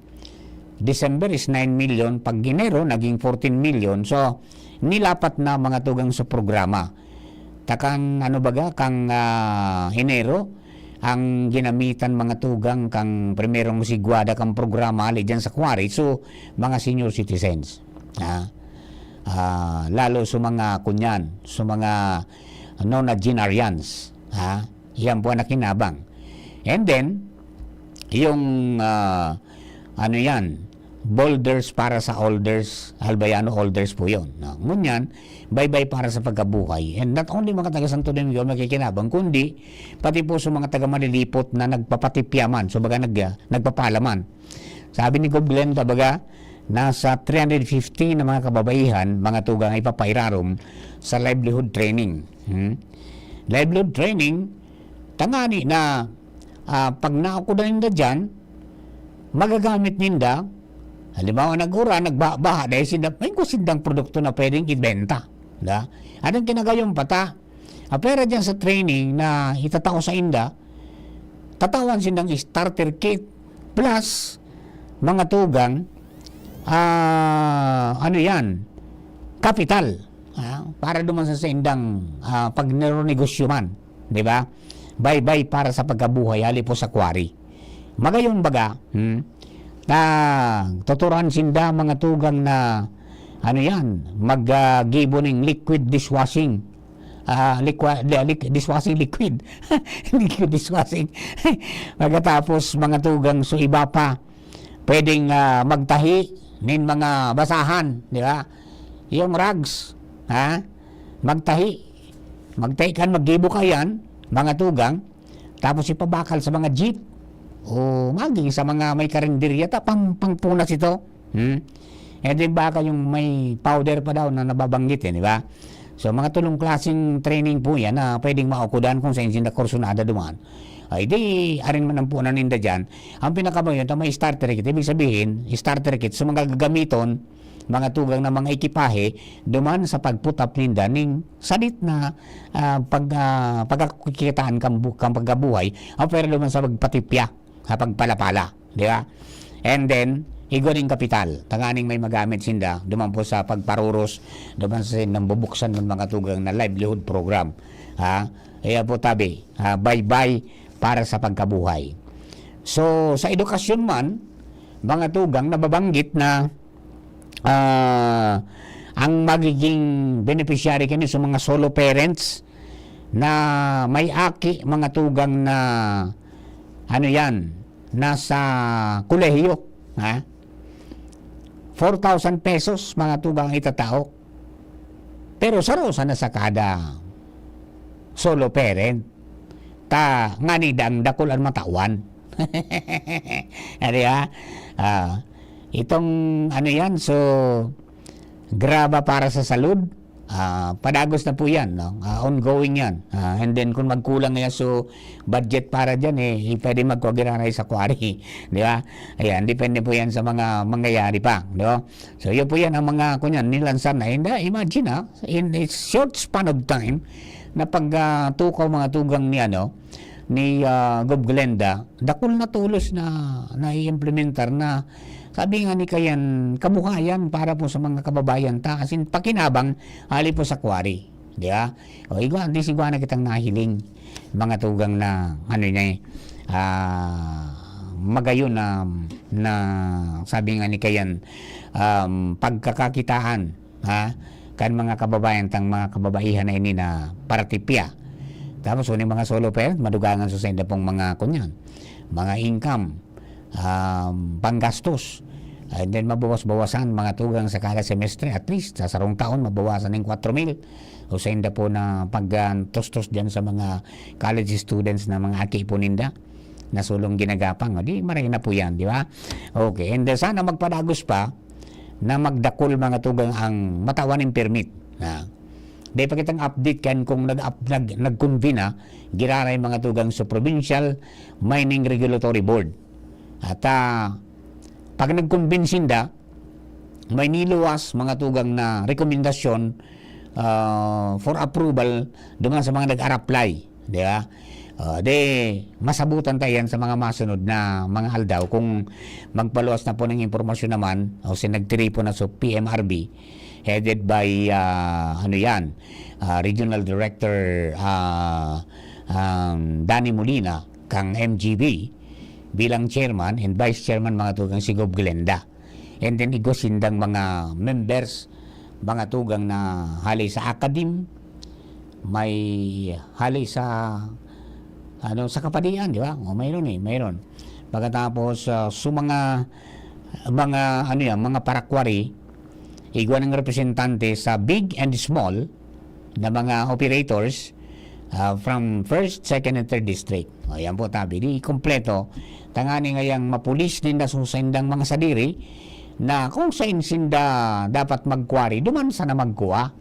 December is nine million, pag Enero, naging fourteen million. So, nilapat na mga tugang sa programa. Takan, ano baga, kang, ah, Enero, ang ginamitan mga tugang kang primerong sigwada kang programa ali dyan sa quarry, so, mga senior citizens. Ha? Ah, lalo sa mga kunyan, sa mga nonagenarians. Ha? Yan po ang nakinabang. And then, yung, ah, ano yan, boulders para sa olders, Albayano olders po yun. No? Ngunyan, baybay para sa pagkabuhay. And not only mga taga Santo Domingo ang makikinabang, kundi pati po sa mga taga Malilipot na nagpapatipyaman, so baga nag, nagpapalaman. Sabi ni Gov Glenda, baga, nasa three hundred fifty na mga kababaihan, mga tugang ipapairarom sa livelihood training. Hmm? Livelihood training, tangani na, ah, pag naukudan ninda dyan, magagamit ninda, halimbawa nag-uran, nagbaha, dahil sinda, may sindang produkto na pwedeng ibenta. Da? Anong kinagayon pa ta? Apera dyan sa training na itatao sa inda, tatawan sindang starter kit plus mga tugang, ah, ano yan, kapital, ah, para duman sa saindang, ah, pag negosyo man, di ba? Baybay para sa pagkabuhay, hali po sa quarry. Magayon baga, hmm, na tuturahan sinda mga tugang na, ano yan, mag, ah, gibo ning liquid dishwashing. Ah, liqua-, li-, liq-, dishwashing liquid. Liquid dishwashing. Pagkatapos, mga tugang, so iba pa, pwedeng, ah, magtahi nin mga basahan, di ba? Yung rags, ha? Magtahi. Magtahi kan maggibo ka yan, mga tugang. Tapos ipabakal sa mga jeep. O maging sa mga may karinderya, ta pang, pangpunas ito. Hmm? And then baka yung may powder pa daw na nababanggit, eh, di ba? So, mga tulong klaseng training po yan na pwedeng maukudan kung saan sinda kursunada duman. Ay, di, arin man ang punan ninda dyan. Ang pinakamayon, ta may starter kit. Ibig sabihin, starter kit, so mga gagamiton, mga tugang na mga ekipahe, duman sa pagputap ninda ning sadit na, ah, pag, ah, pagkakitaan kan bu-, kan pagkabuhay, o pero duman sa pagpatipya, sa pagpalapala, di ba? And then, igwa ning kapital, tanganing may magamit sinda, duman po sa pagparuros, duman sa sindang bubuksan ng mga tugang na livelihood program. Ha? Kaya po tabi, ha, baybay para sa pagkabuhay. So, sa edukasyon man, mga tugang, nababanggit na, ah, ang magiging beneficiary kini sa mga solo parents na may aki, mga tugang na, ano yan, nasa kolehiyo, ha? Four thousand pesos, mga tugang, itatao. Pero saro sana sa kada solo parent. Ta, ngani dang dakul an matawan. Ah, di ba? Ah, itong ano yan, so, graba para sa salud, ah, padagos na po yan, no? Ah, ongoing yan. Ah, and then, kung magkulang yan, so, budget para dyan, eh, pwede magkwa giraray sa quarry, di ba? Ayan, depende po yan sa mga mangyayari pa, no? So, yun po yan ang mga, kunyan, nilansar na. And, ah, imagine, ah, in a short span of time, na pag, ah, tukaw mga tugang ni, ano, ni, ah, Gov Glenda, dakul na tolos na naiimplementar na, sabi nga ni Kayan, kabuhayan para po sa mga kababayan ta, as in, pakinabang, hali po sa quarry. Di ba? O, igwa, di sigwa na kitang nahiling, mga tugang na, ano niya eh, ah, magayon na, na, sabi nga ni Kayan, um, pagkakakitaan, ha, kan mga kababayan tang mga kababaihan na ini na paratipya. Tapos, uning mga solo parent, madugangan sa sainda pong mga, kunyan, mga income, um, panggastos. And then, mabawas-bawasan, mga tugang sa kada semestre, at least, sa sarong taon, mabawasan ng kwatro mil. O sainda po na pag, ah, tustos dyan sa mga college students na mga aki po ninda, na sulong ginagapang. O, di, maray na po yan, di ba? Okay, and then, sana magpadagos pa, na magdakul mga tugang ang matawan nin permit. Na, dai pa kitang update kan kung nag-up-, nag-, nag-convene na, giraray mga tugang sa Provincial Mining Regulatory Board. At, ah, pag nag-convene sinda, may niluwas mga tugang na rekomendasyon, ah, for approval duman sa mga nag-a-apply. Di ba? Ah, di, masabutan ta yan sa mga masunod na mga aldaw kung magpaluwas na po ng impormasyon naman o si nagtiripon na sa P M R B, headed by, ah, ano yan, ah, Regional Director, ah, um, Danny Molina kang M G B bilang chairman and vice chairman mga tugang si Gov Glenda. And then, igwa sindang mga members, mga tugang na hali sa academe, may hali sa ano, sa kapadian, di ba? O, mayroon eh, mayroon. Pagkatapos, ah, so mga, mga, ano yan, mga parakwari, igwa ng representante sa big and small na mga operators, ah, from first, second, and third district. O, yan po, tabi. Di kompleto. Tangani ngayang mapulis ninda sa sindang mga sadiri na kung saan sinda dapat magkwari, duman sana magkuha.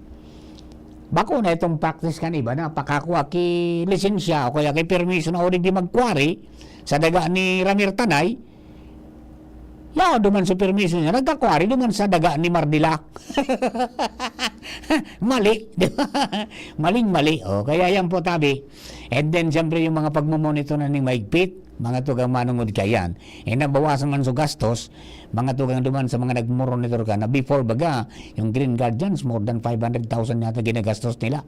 Bako na itong practice kan iba na pakakua ki lisensya o kaya ki permiso na o digdi magkwari sa daga ni Ramir Tanay. Yaw, duman sa permiso niya, nagkakwari duman sa daga ni Mardila. Mali, di ba? Maling-mali. O, kaya yan po, tabi. And then, siyempre, yung mga pagmamonitor na ning maigpit, mga tugang manungod kayan. Eh, nabawasan man sa gastos, mga tugang duman sa mga nagmonitor ka na before baga, yung Green Guardians, more than five hundred thousand yata ginagastos nila.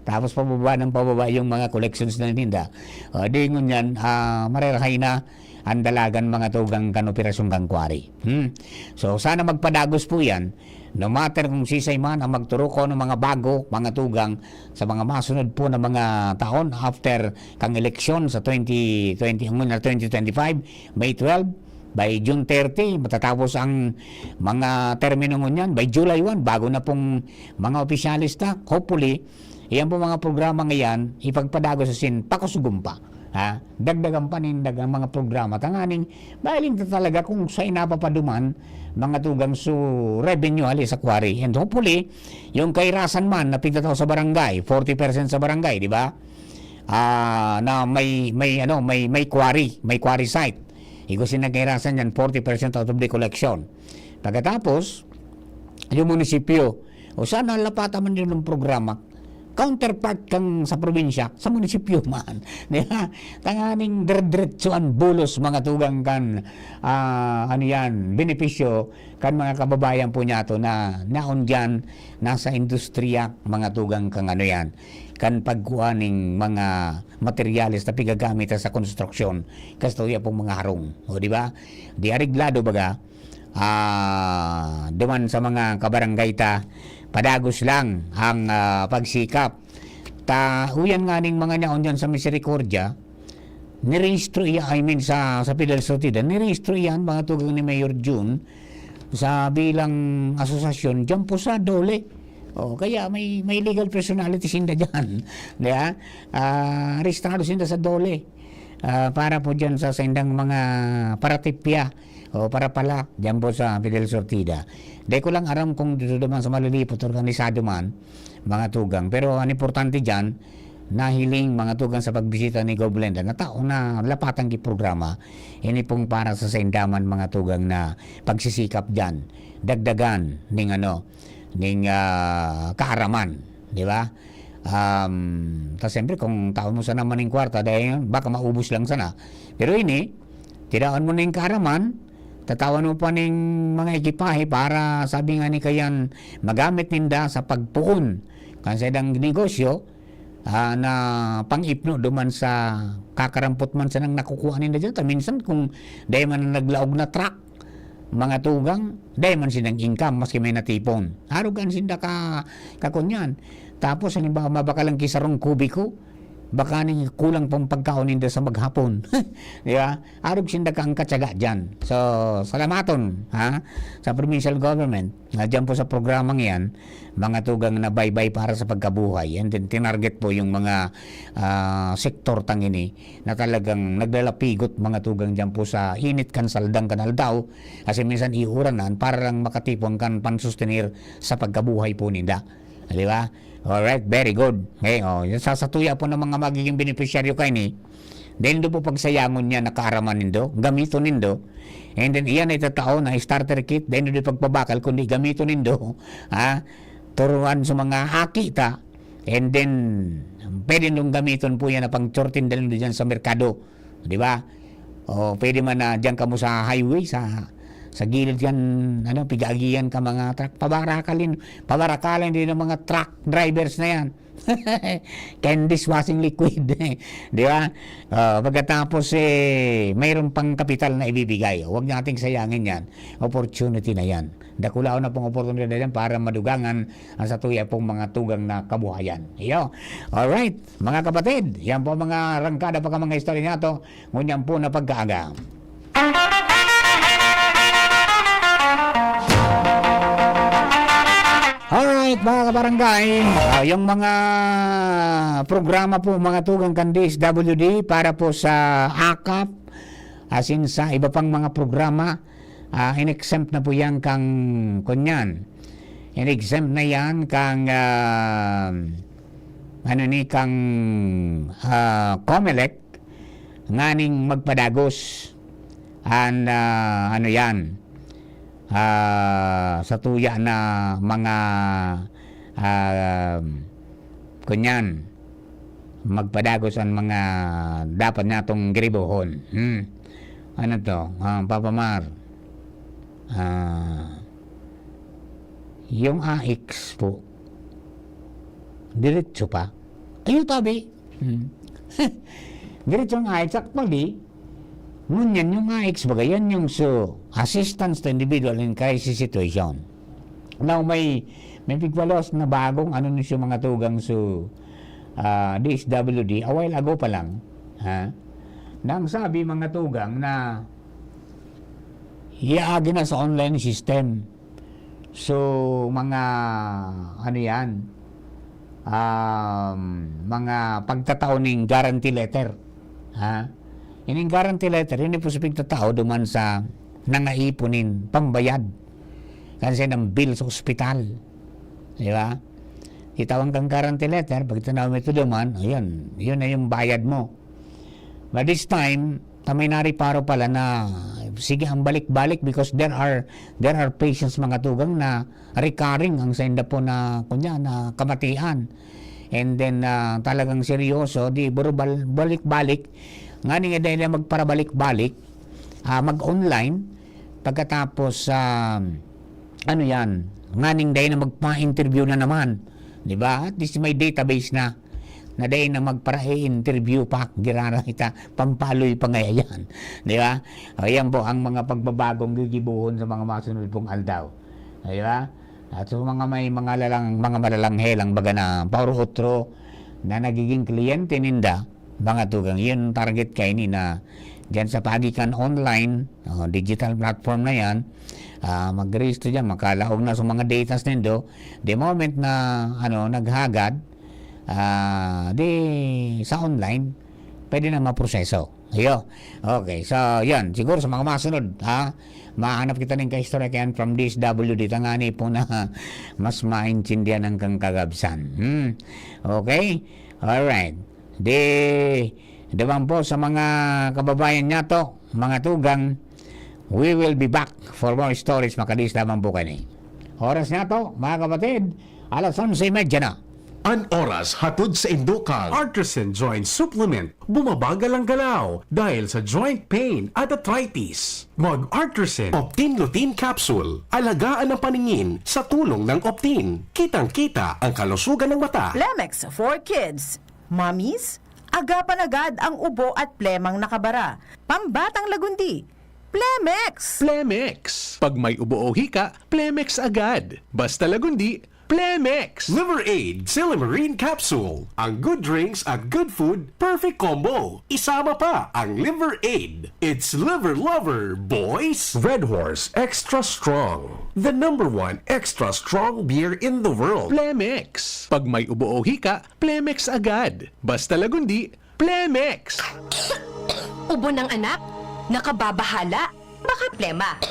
Tapos pababa ng pababa yung mga collections na ninda. O, di ngunyan, ah, marerahay na ang dalagan mga tugang kan operasyon kan quarry. Hmm. So, sana magpadagos po yan. No matter kung sisay man ang magturok o ng mga bago, mga tugang, sa mga masunod po na mga taon after kang eleksyon sa twenty twenty, ang una, twenty twenty-five, May twelve, by June thirty, matatapos ang mga termino ngunyan. By July one, bago na pong mga opisyalis ta. Hopefully, iyan po mga programa ngayon, ipagpadagos asin pakusugumpa. Ha? Dagdagan pa nin dagang mga programa. Tanganing, mahiling ta talaga kung sa inapapaduman, mga tugang su revenue hali sa quarry. And hopefully, yung kairasan man na pigtatao sa barangay, forty percent sa barangay, di ba? Ah, na may, may, ano, may, may quarry, may quarry site. Igwa sin nagkairasan yan, forty percent out of the collection. Pagkatapos, yung munisipyo, o sana lapatan man yun ng programa, counterpart kang sa probinsya, sa munisipyo man. Di ba? Tanganing diretso ang bulos, mga tugang kan, ah, ano yan, benepisyo kan mga kababayan po niya to na naon dyan, nasa industriya, mga tugang kang ano yan, kan pagkuha ning mga materyales na pigagamit sa konstruksyon, kasto iya pong mga harong. O, di ba? Di areglado, baga, ah, duman sa mga kabarangay ta, padagos lang ang, ah, pagsikap. Ta, uyan nga ning mga naon dyan sa Misericordia, nirehistro iya, I mean, sa, sa Fidel Sortida, nirehistro iyan, mga tugang ni Mayor Jun, sa bilang asosasyon, dyan po sa DOLE. O, kaya may, may legal personality sinda dyan. Di ba? Ah, rehistrado sinda sa DOLE. Ah, para po dyan sa sindang mga paratipya o para pala dyan po sa Fidel Sortida. Di ko lang aram kung dito naman sa malilipot, organisado man, mga tugang. Pero ang importante dyan, nahiling mga tugang sa pagbisita ni Gov Lenda na tao na lapatan ki programa. Ini pong para sa saindaman mga tugang na pagsisikap dyan. Dagdagan ning ano, ning, ah, kaaraman, di ba? Um, ta siyempre, kung tao mo sana man ning kwarta, dahil baka maubos lang sana. Pero ini, tiraon mo na yung kaaraman, tatawan mo pa ning mga ekipahe para, sabi nga ni Kayan, magamit ninda sa pagpuon kan saindang negosyo, ah, na pang-ipno duman sa kakarampot man sanang nakukuha ninda dyan. Ta minsan kung dahil man naglaog na truck, mga tugang, dahil man sindang income, maski may natipon. Arog an sinda ka, kakunyan. Tapos, halimbawa, mabakal ang kisarong kubiko, baka ning kulang pang pagkaon ninda sa maghapon. Di ba? Arog sinda ka ang katsaga dyan. So, salamaton, ha? Sa provincial government, na dyan po sa programang yan, mga tugang na baybay para sa pagkabuhay. And then, tinarget po yung mga, ah, sektor tang ini na talagang naglalapigot mga tugang dyan po sa init kan saldang kan aldaw. Kasi minsan iuranan para lang makatipon kan pansustenir sa pagkabuhay po ninda. Di ba? Alright, very good. Okay, oh, yung sa satuya po ng mga magiging benepisyaryo kaini, then do po pagsayangon niya nakaaraman nindo, gamiton nindo. And then iyan ay tatao na starter kit, then do pagpabakal kundi gamiton nindo. Ha? Turuan sa mga aki ta. And then pwede nung gamiton po yan na pang shortin dahil dyan sa merkado. Di ba? O pwede man na diyan kamo sa highway, sa, Tagilid yan, ano, pigaagihan ka mga truck. Pabarakalin, pabarakalan din ng mga truck drivers na yan. Candice washing liquid. Di ba? Ah, pagkatapos, eh, mayroon pang kapital na ibibigay. Huwag nating sayangin yan. Opportunity na yan. Dakulaon na pong oportunidad yan para madugangan ang satuya pong mga tugang na kabuhayan. Iyo. Alright, mga kapatid, yan po mga rangkada pa ka mga istorya niya to. Ngunyan po na pagkaaga. Alright, mga kabarangay, ah, yung mga programa po, mga tugang kan D S W D para po sa akap, asin sa iba pang mga programa, ah, in-exempt na po yan kang, kunyan. In-exempt na yan kang, ah, ano ni, kang, ah, Comelec, nganing magpadagos an, ah, ano yan, ah, satuya na mga, ah, kunyan, magpadagos an mga dapat natong giribohon. Hmm. Ano to, ah, Papa Mar? Ah, yung A I C S po, diretso pa? Ayun, tabi. Hmm. Diretso ang A I C S, actually. Ngunyan, yung A I C S baga, yan yung so, Assistance to Individual in Crisis Situation. Now, may, may pigpalos na bagong ano ni siya mga tugang so, ah, D S W D, a while ago pa lang, ha? Nang sabi, mga tugang, na iaagi na sa online system. So, mga, ano yan, um, mga pagtatao ning guarantee letter. Ha? Ining guarantee letter, yun yung po sa pagtatao duman sa nangaipon nin pambayad. Kasi ng bill sa ospital. Di ba? Itawan kang guarantee letter, pag tinaw mo ito duman, ayun, yun na yung bayad mo. But this time, ta may nariparo pala na, sige, ang balik-balik because there are, there are patients, mga tugang, na recurring ang sainda po na, kunya, na kamatian. And then, ah, talagang seryoso, di, buro bal-, balik-balik. Nganing dai na magparabalik-balik, ah, mag-online, pagkatapos, ah, ano yan, nganing dai na magpa-interview na naman. Di ba? At least may database na, na dai na magpara-interview pa, girara kita, pampaloy pa ngaya yan. Di ba? O, yan po ang mga pagbabagong gigibohon sa mga masunod pong aldaw. Di ba? At sa mga may mga lalang, mga malalang helang baga na pauro-otro na nagiging kliyente ninda, mga tugang, yun target kaini na diyan sa paagi kan online, o, digital platform na yan, ah, magrehistro diyan, makalaog na sa mga datas nindo. The moment na, ano, naghagad, ah, di sa online, pwede na maproseso. Iyo. Okay, so, yan. Siguro sa mga masunod, ha? Mahanap kita ning kaistorya kayan from D S W D, tangani po na mas maintindihan ang kang kagabsan. Hmm. Okay? Alright. Di, naman po sa mga kababayan niyato, mga tugang, we will be back for more stories, makadis lamang po kani. Oras niyato, mga kapatid, alas onse y media na. An oras hatod sa indo kan Artisan Joint Supplement. Bumabagal ang galaw dahil sa joint pain at arthritis. Mag Artisan Optin Lutein Capsule. Alagaan ang paningin sa tulong ng Optin. Kitang-kita ang kalusugan ng mata. Plemex for Kids. Mommies, agapan agad ang ubo at plemang nakabara. Pambatang lagundi. Plemex! Plemex. Pag may ubo o hika, Plemex agad. Basta lagundi, Plemex. Liver Aid Silymarin Capsule. Ang good drinks at good food, perfect combo. Isama pa ang Liver Aid. It's Liver Lover, boys! Red Horse Extra Strong. The number one extra strong beer in the world. Plemex. Pag may ubo o hika, Plemex agad. Basta lagundi, Plemex. Ubo ng anak? Nakababahala? Baka plema.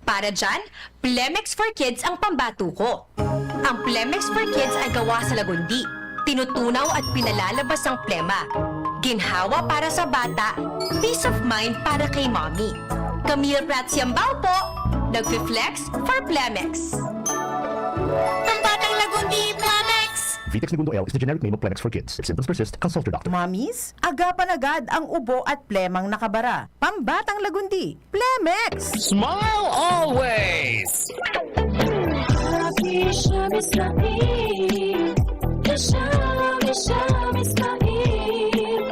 Para dyan, Plemex for Kids ang pambato ko. Ang Plemex for Kids ay gawa sa lagundi. Tinutunaw at pinalalabas ang plema. Ginhawa para sa bata, peace of mind para kay mommy. Camille Prats Yambao po, nagfi-flex for Plemex. Pambatang lagundi, Plemex! Vitex Negundo L is the generic name of Plemex for kids. If symptoms persist, consult your doctor. Mommies, agapan agad ang ubo at plemang nakabara. Pambatang lagundi, Plemex! Smile always! Happy Shami Smile. Shami, Shami Smile.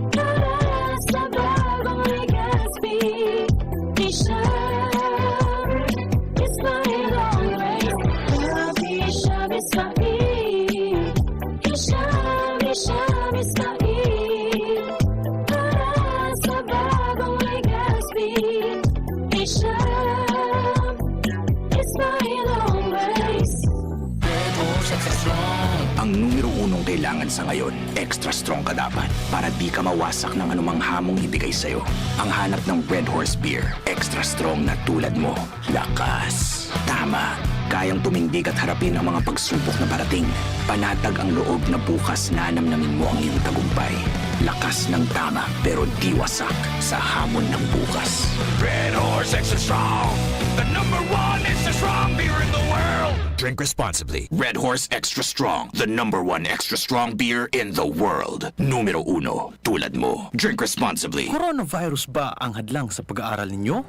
Para sa bagong Legazpi. Shami Smile always. Happy Shami Smile. Shami, Shami Smile. Para sa bagong Legazpi. Shami Smile always. Ang numero unong kailangan sa ngayon, extra strong ka dapat para di ka mawasak ng anumang hamong ibigay sa'yo. Ang hanap ng Red Horse Beer, extra strong na tulad mo. Lakas, tama. Kayang tumindig at harapin ang mga pagsubok na parating. Panatag ang loob na bukas nanamnamin mo ang iyong tagumpay. Lakas ng tama, pero di wasak sa hamon ng bukas. Red Horse Extra Strong, the number one extra strong beer in the world. Drink responsibly. Red Horse Extra Strong, the number one extra strong beer in the world. Numero uno, tulad mo. Drink responsibly. Coronavirus ba ang hadlang sa pag-aaral ninyo?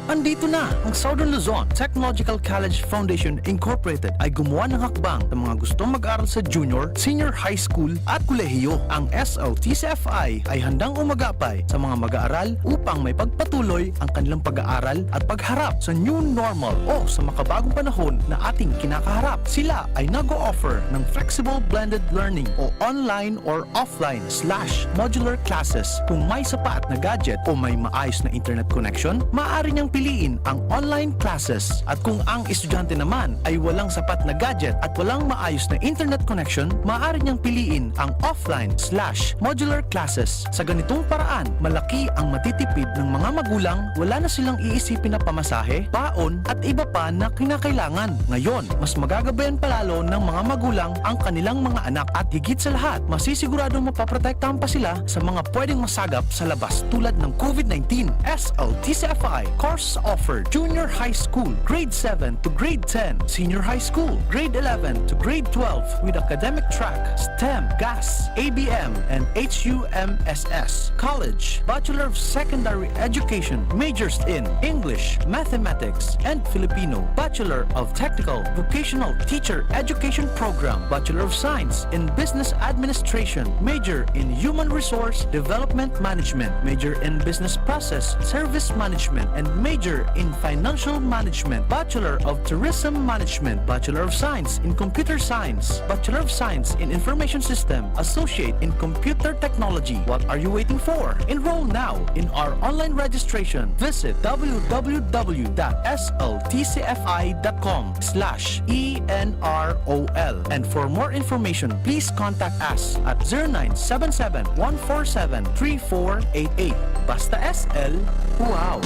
Andito na! Ang Southern Luzon Technological College Foundation Incorporated ay gumawa ng hakbang sa mga gustong mag-aral sa junior, senior high school at kolehiyo. Ang S L T C F I ay handang umagapay sa mga mag-aaral upang maipagpatuloy ang kanilang pag-aaral at pagharap sa new normal o sa makabagong panahon na ating kinakaharap. Sila ay nag-o-offer ng flexible blended learning o online or offline slash modular classes. Kung may sapat na gadget o may maayos na internet connection, maaari niyang piliin ang online classes. At kung ang estudyante naman ay walang sapat na gadget at walang maayos na internet connection, maaari niyang piliin ang offline slash modular classes. Sa ganitong paraan, malaki ang matitipid ng mga magulang, wala na silang iisipin na pamasahe, baon at iba pa na kinakailangan. Ngayon, mas magagabayan pa lalo ng mga magulang ang kanilang mga anak at higit sa lahat, masisiguradong mapoprotektahan pa sila sa mga pwedeng masagap sa labas tulad ng COVID nineteen. S L T C F I course offered: Junior High School, Grade seven to Grade ten, Senior High School, Grade eleven to Grade twelve with academic track STEM, GAS, A B M, and H U M S S. College, Bachelor of Secondary Education, majors in English, Mathematics, and Filipino, Bachelor of Technical Vocational Teacher Education Program, Bachelor of Science in Business Administration, major in Human Resource Development Management, major in Business Process Service Management, and major in Financial Management, Bachelor of Tourism Management, Bachelor of Science in Computer Science, Bachelor of Science in Information System, Associate in Computer Technology. What are you waiting for? Enroll now in our online registration. Visit W W W dot S L T C F I dot com slash E N R O L. And for more information, please contact us at zero nine seven seven, one four seven, three four eight eight. Basta S L, wow!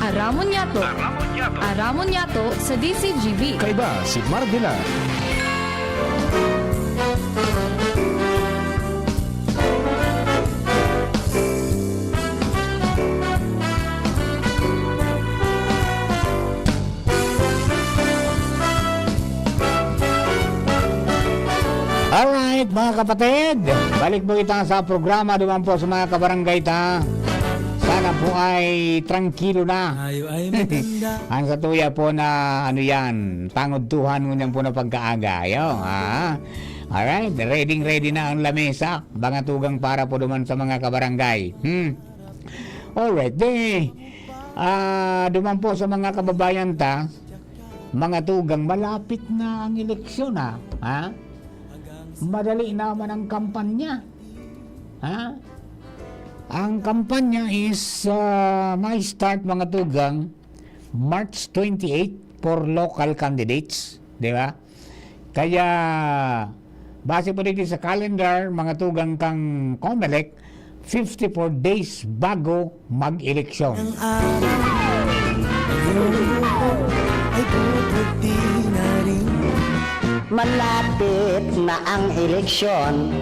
Aramon Yato. Aramon Yato. Aramon Yato sa D Z G B. Kaiba si Marvila. Alright, mga kapatid, balik po kita sa programa duman po sa mga kabarangay ta. Sana po ay trangkilo na. Tayo ay maganda. Ang satuya po na, ano yan, tangod tuhan ngunyan po na pagkaaga. Ayo, ha? Alright, ready, ready na ang lamesa. Mga tugang para po duman sa mga kabarangay. Hmm. Alright, di, ah, duman po sa mga kababayan ta, mga tugang, malapit na ang eleksyon, ha? Ha? Madali naman ang kampanya. Ha? Ang kampanya is, ah, may start, mga tugang, March twenty-eight for local candidates, di ba? Kaya, base po dito sa calendar, mga tugang kang Comelec, fifty-four days bago mag-eleksyon. Ang araw ay puputi na rin. Malapit na ang eleksyon,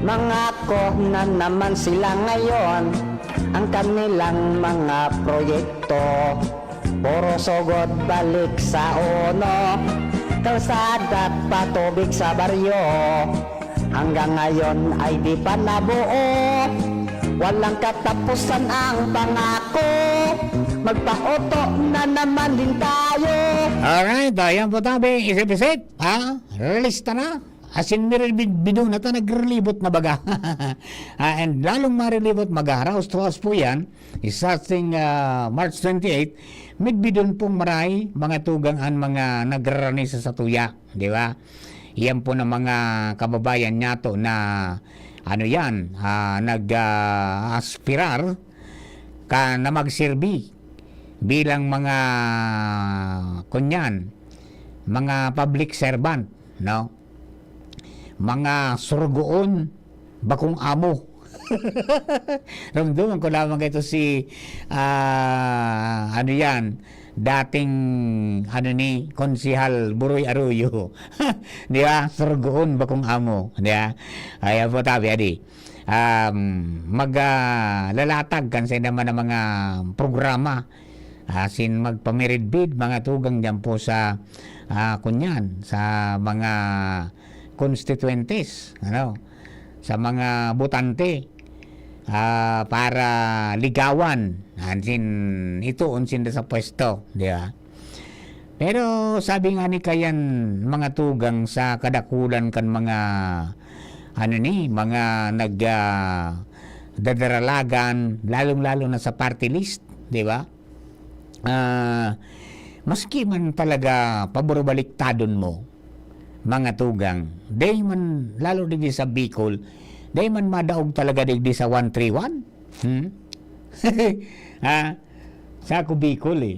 mangako na naman sila ngayon. Ang kanilang mga proyekto, puro sugod balik sa uno. Kalsada at patubig sa baryo, hanggang ngayon ay di pa nabuo. Walang katapusan ang pangako, magpaoto na naman din tayo. Alright, ayan po tabi, isip-isip, ha? Lista na. Asin may biduna ta, nagrelibot na baga. Ah, and lalong marelibot, magharaos-tuhaos po yan. Isa sing ah, March twenty-eight, midbidon pong maray, mga tugang an mga nagrarani sa satuya, di ba? Iyan po ng mga kababayan nato na ano yan, ah, nag-aspirar ka na magserbi bilang mga kunyan, mga public servant, no? Mga surugoon, bakong amo. Ramdaman ko lamang ito si ah, ano yan, dating ano ni Konsehal Buroy Arroyo. Di ba? Surugoon, bakong amo. Di ba? Ayan po tabi, adi. Um, mag ah, lalatag kan sa naman ng mga programa asin magpamiridbid mga tugang diyan po sa ah, kunyan, sa mga constituentes, ano, sa mga botante ah, para ligawan asin ituon sinda sa pwesto, di ba? Pero sabi nga ni kayan mga tugang sa kadakulan kan mga ano ni mga nag ah, dadaralagan, lalong-lalo na sa party list, di ba? Ah, maski man talaga pabor-baliktadon mo, mga tugang, dai man, lalo digdi sa Bicol, dai man madaog talaga digdi sa one three one. Hmm? Ha? Sa ako Bicol eh.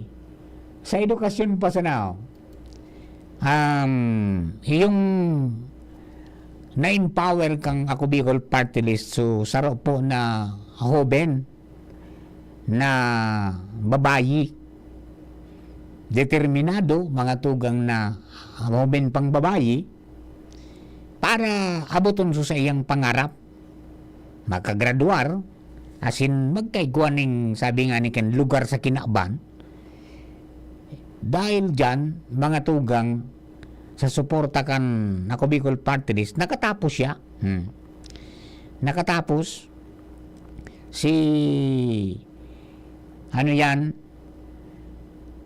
Sa edukasyon pa sana, oh. Um, yung na-empower kang Ako Bicol Party List, so saro po na hoben na babayi, determinado, mga tugang na hoben pang babayi, para aboton so sa iyang pangarap, makagraduar, asin magkaigwa ning, sabi nga ni Ken, lugar sa kinaban. Dahil dyan, mga tugang, sa suporta kan Ako Bicol Party List, nakatapos siya. Hmm. Nakatapos si, ano yan,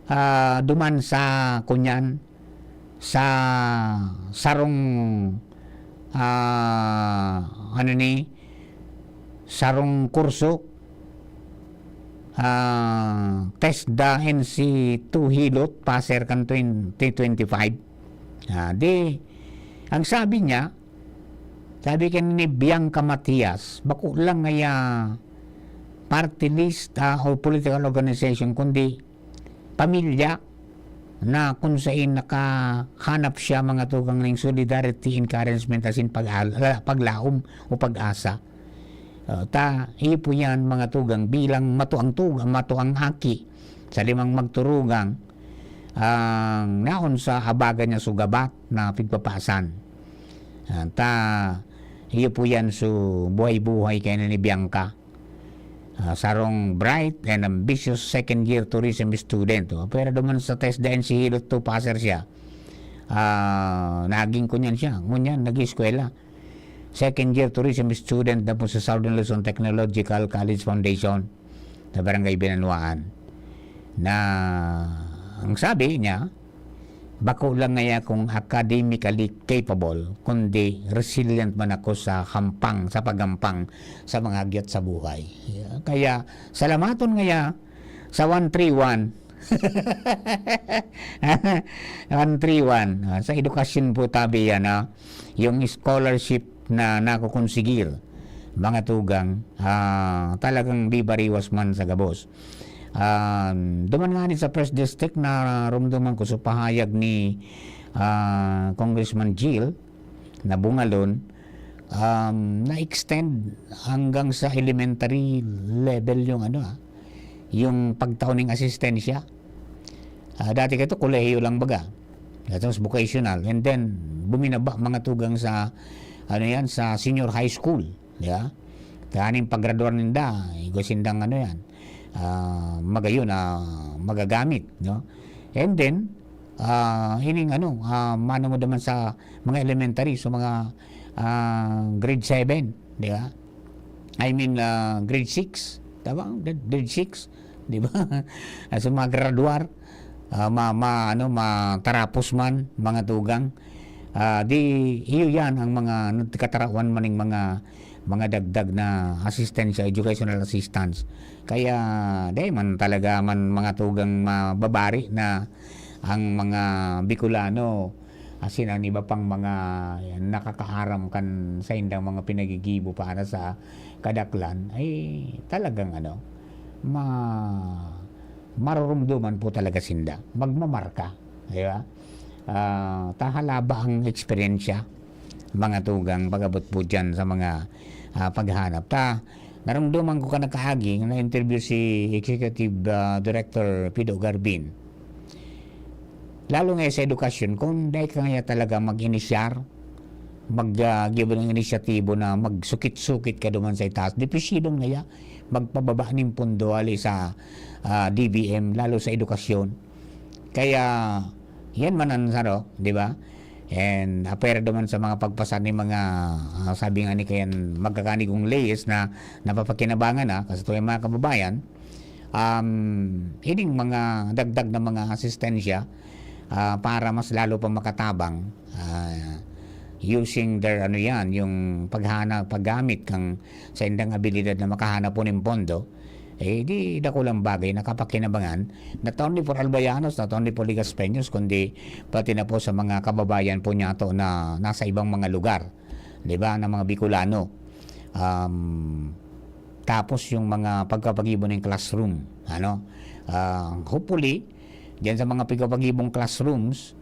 ah, duman sa, kunyan, sa sarong, ah, ano ni, sarong kurso, ah, TESDA N C two Hilot, passer kan twenty twenty-five. Ah, di, ang sabi niya, sabi kan ni Bianca Matias, bako lang ngaya party list ah, o political organization, kundi pamilya na kung sain nakahanap siya mga tugang ning solidarity, encouragement, asin pag paglaom o pag-asa. Ah, ta, iyo po yan, mga tugang, bilang matuang tugang, matuang aki sa limang magturugang, ang naon sa habagan niya sugabat na pigpapasan. Ah, ta, iyo po yan, so, buhay-buhay kayo na ni Bianca. Ah, sarong bright and ambitious second year tourism student. Oh, pero duman sa TESDA N C Hilot two passer siya. Ah, naging kunyan siya. Ngunyan, nag-eskwela. Second year tourism student na po sa Southern Luzon Technological College Foundation sa Barangay Binanuaan. Na, ang sabi niya, bako lang ngaya kung academically capable, kundi resilient man ako sa hampang, sa paghampang sa mga hagyat sa buhay. Kaya, salamaton ngaya sa one three one. One three one. Ah, sa edukasyon po tabi yan, ah. Yung scholarship na nakukonsigir, mga tugang, ah, talagang bibariwas man sa gabos. Ah, duman nga ni sa First District na rumduman ko sa pahayag ni ah, Congressman Jil na bungalon, um, na-extend hanggang sa elementary level yung ano, ah, yung pagtao ning asistensya. Ah, dati kato, kolehiyo lang baga. Tapos vocational. And then, buminaba mga tugang sa, ano yan, sa senior high school. Di ba? Kaning paggraduar ninda, igwa sindang ano yan, ah, magayon na magagamit, no? And then, Ah, ining ano, ah, manongod naman sa mga elementary, sa mga, ah, grade seven, di ba? I mean, ah, grade six, tama? Grade, grade six, di ba? Ah, sa mga graduar, ah, ma-, ma-, ano, matarapos man, mga tugang. Ah, di, iyo yan ang mga nagkatarawan man ning mga, mga dagdag na asistensya, educational assistance. Kaya, di man talaga man mga tugang mababari na ang mga Bicolano, asin ang iba pang mga nakakaaram kan saindang mga pinagigibo para sa kadaklan, ay talagang ano, ma-, marurumduman po talaga sinda. Magmamarka, di ba? Ah, ta halaba ang eksperyensya, mga tugang, pag-abot po dyan sa mga, ah, paghanap. Ta, narumduman ko kan nakaagi, na-interview si Executive, ah, Director Pido Garbin. Lalo nga sa edukasyon, kung dai ka ngaya talaga mag-inisyar, mag, ah, give ng inisyatibo na magsukit-sukit ka duman sa itaas, dipisilon ngaya magpababa ning pondo hali sa, ah, D B M, lalo sa edukasyon. Kaya, yan man ang saro, di ba? And apwera duman sa mga pagpasa ni mga, ah, sabi nga ni kayan, magkakanigong leyes na napapakinabangan na, kasi ito yung mga kababayan, um, ining mga dagdag na mga asistensya, ah, para mas lalo pa makatabang, ah, using their, ano yan, yung paghana-, paggamit kang saindang abilidad na makahanap po ning pondo, eh, di dakulang bagay na kapakinabangan, not only for Albayanos, not only for Legaspeños, kundi pati na po sa mga kababayan po niyato na nasa ibang mga lugar, di ba, na mga Bicolano. Um, tapos yung mga pagkapagibo ng classroom, ano? Ah, hopefully, diyan sa mga pagkapagibong classrooms,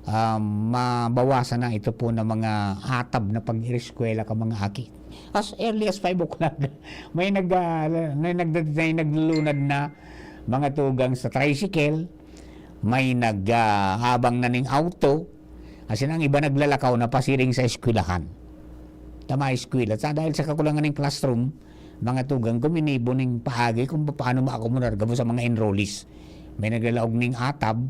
um, mabawasan na ito po ng mga atab na pag-ireskwela ka mga aki. As early as five o'clock, may nag, ah, may nagda-, may naglulunad na mga tugang sa tricycle, may nag, ah, habang na ning auto, asin ang iba naglalakaw na pasiring sa eskwelahan. Tama, eskwela. Sa, dahil sa kakulangan ng classroom, mga tugang, guminibo ning paagi kung paano maakomodar gabos sa mga enrollees. May naglalaog ning atab,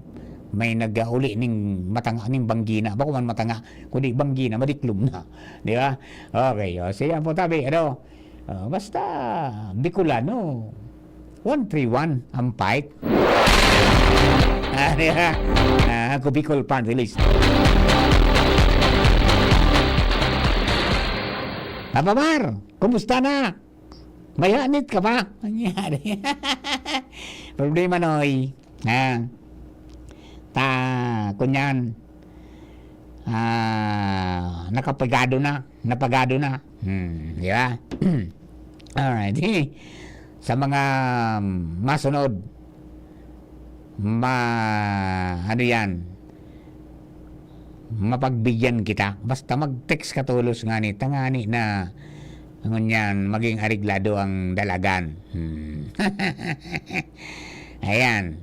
may nag-, ah, uli ning matanga, ning banggina. Bako man matanga, kundi banggina, madiklom na. Di ba? Okay, o, sige po, tabi, ano? Ah, basta, Bicolano, one three one ang fight. Ah, di ba? Ah, ako Bicol Party List. Papa Mar, kumusta na? May hanit ka ba? Nangyari. Problema, Noy. Ha? Ta, kunyan. Ah, nakapagado na. Napagado na. Hmm, di ba? Alright. Sa mga, um, masunod, ma-, ano yan, mapagbigyan kita. Basta mag-text ka tolos ngani, tangani na, ngunyan, maging areglado ang dalagan. Hmm. Ayan.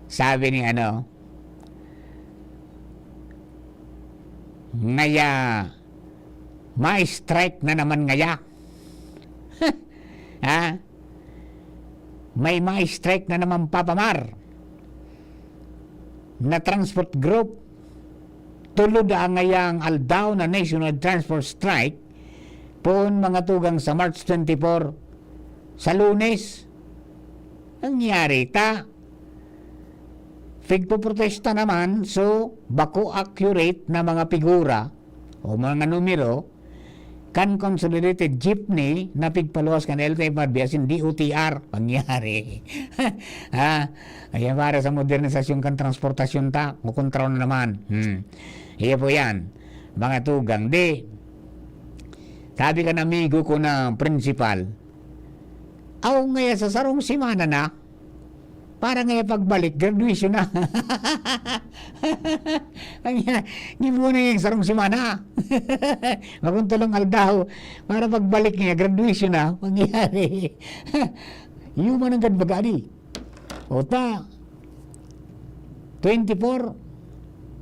Sabi ni ano, ngaya, ma-strike na naman ngaya. Ha? May ma-strike na naman, Papa Mar, na transport group. Tulod ang ngayang aldaw na nationwide transport strike, poon mga tugang sa March twenty-four, sa Lunes. Nangyari ta, pigpoprotesta naman, so, bako accurate na mga figura o mga numero, kan Consolidated Jeepney na pigpaluwas kan L T F R B asin D O T R. Pangyari. Ha? Ayan, para sa modernisasyon kan transportasyon ta, kukontra na naman. Hmm. Iya po yan. Mga tugang, di. Sabi kan amigo ko na principal, aw, ngaya sa sarong semana na, para ngaya pagbalik, graduation na. Ang ya-, gibo na yung sarong semana. Magkong tulong aldaw, para pagbalik niya, graduation na. Pangyari. Human ang gad baga di. O ta, twenty-four,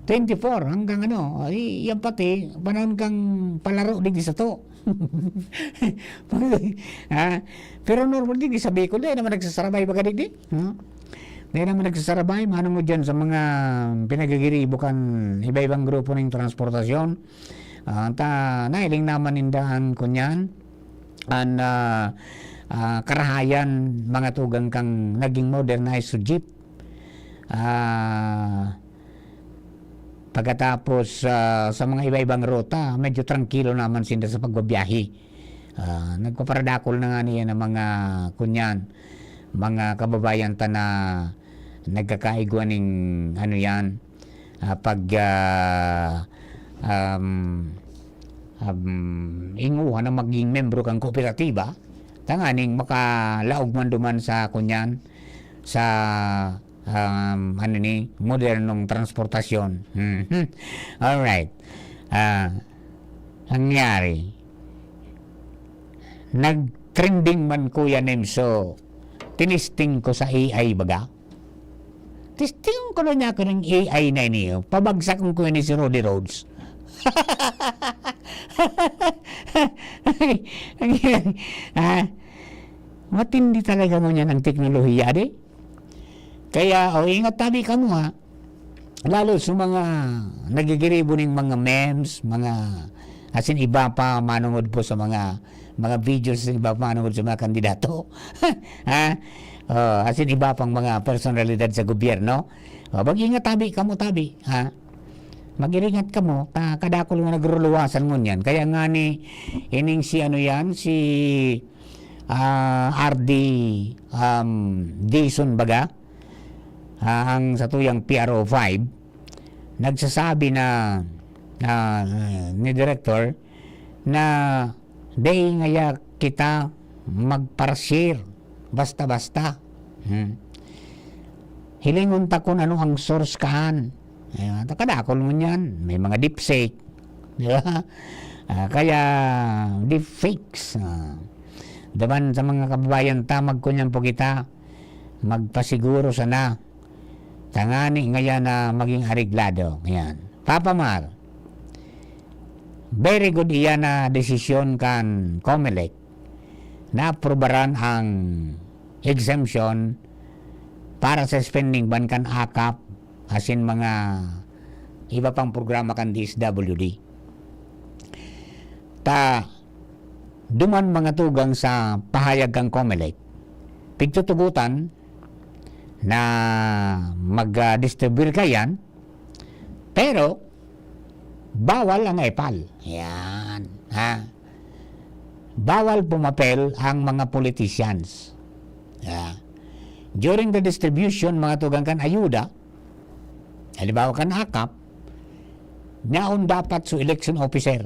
twenty-four hanggang ano, ay, yan pati, panahon kang palaro digdi sato. Ha? Pero normal digdi sa Bicol, di naman nagsasarabay baga digdi. Ha? Dai naman nagsasarabay, manongod diyan sa mga pinagagiribo kan iba-ibang grupo ning transportasyon. Ah, ta, nahiling naman ninda an kunyan, an, ah, ah, karahayan, mga tugang, kan naging modernized so jeep. Ah, pagkatapos, ah, sa mga iba-ibang ruta, medyo trangkilo naman sinda sa pagbabiyahe. Ah, nagpaparadakol na nga niya ng mga kunyan, mga kababayan ta na nagkakaigwa ning ano yan, ah, pag, ah, um, um, inguha na maging membro kang kooperatiba, tanganing makalaog man duman sa kunyan, sa, um, ano ni, modernong transportasyon. Mhm. Alright. Ah, nangyari, nag-trending man, Kuya Nemso, tinisting ko sa A I baga. Testingon ko na niya ako ng A I na ini, oh. Pabagsak ko ni si Rudy Rhodes. Ha? Matindi talaga ngunyan ang teknolohiya, di? Kaya, oh, ingat tabi kamo, ha? Lalo sa mga nagigiribo ning mga memes, mga, asin iba pa, manungod po sa mga, mga videos, iba pa, manungod sa mga kandidato. Ha? Oh, asin iba pang mga personalidad sa gobyerno. Oh, mag-ingat tabi, kamo tabi, ha? Mag-iringat kamo, ta kadakol nga nagruluwasan ngunyan. Kaya nga ni, ining si ano yan, si, ah, R D, um, Dizon baga, ah, ang satuyang P R O five, nagsasabi na, ah, ni Director, na dai ngaya kita magpa-share basta-basta. Hmm. Hilingon ta kun ano ang source kan. Ayan, ta kadakol ngunyan, may mga deepfake. Di ba? Ah, kaya deepfakes. Ah. Daman sa mga kababayan ta, magkunyan po kita, magpasiguro sana. Tangani ngayan na maging areglado. Ayan. Papa Mar, very good iyan na desisyon kan Comelec na aprubaran ang exemption para sa spending ban kan akap asin mga iba pang programa kan D S W D. Ta, duman mga tugang sa pahayag kan Comelec, pigtutugotan na mag, ah, distribuir kaiyan, pero bawal ang epal. Yan, ha? Bawal pumapel ang mga politicians. Yeah. During the distribution, mga tugang kan ayuda, halimbawa kan akap, yaon dapat so election officer.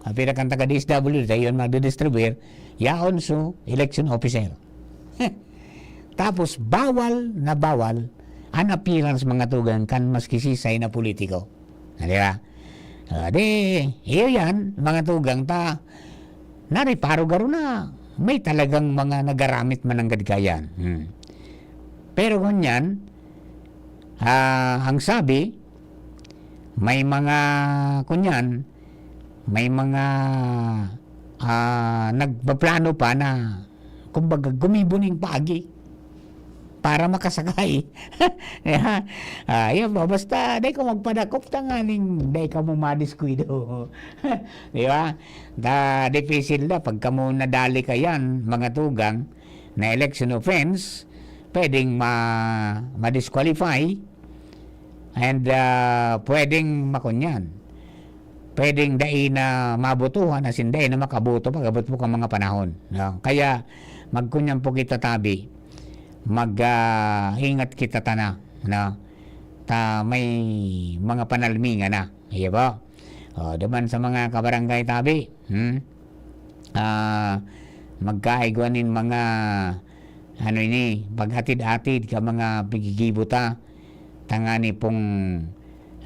Apira kan taga D S W D, ta iyon magdidistribuyar, yaon so election officer. Tapos, bawal na bawal an appearance, mga tugang, kan maski sisay na politiko. Ah, di ba? Ah, di, iyo yan, mga tugang ta, nariparo garo na may talagang mga nagaramit man nanggad kaiyan. Hmm. Pero ngunyan, ah, ang sabi, may mga, kunyan, may mga, ah, nagpaplano pa na, kumbaga, gumibo ning paagi para makasakay. Yeah. Ah, yan ba? Basta, dai ka magpadakop tanganing dai kamo madiskuido. Di ba? Da, dipisil na pag kamo nadali kaiyan, mga tugang, na election offense, pwedeng ma-, ma-disqualify, and, ah, pwedeng makunyan. Pwedeng dai na mabotohan, asin dai na makaboto pag-abot po kan mga panahon, no? Kaya, magkunyan po kita tabi, mag, ah, ingat kita tana, no? Ta may mga panalmingan na, iya ba? O, duman sa mga kabarangay tabi, hmm? Ah, magkaigwa nin mga, ano ini, pag-atid-atid ka mga pigigibo ta, tangani pong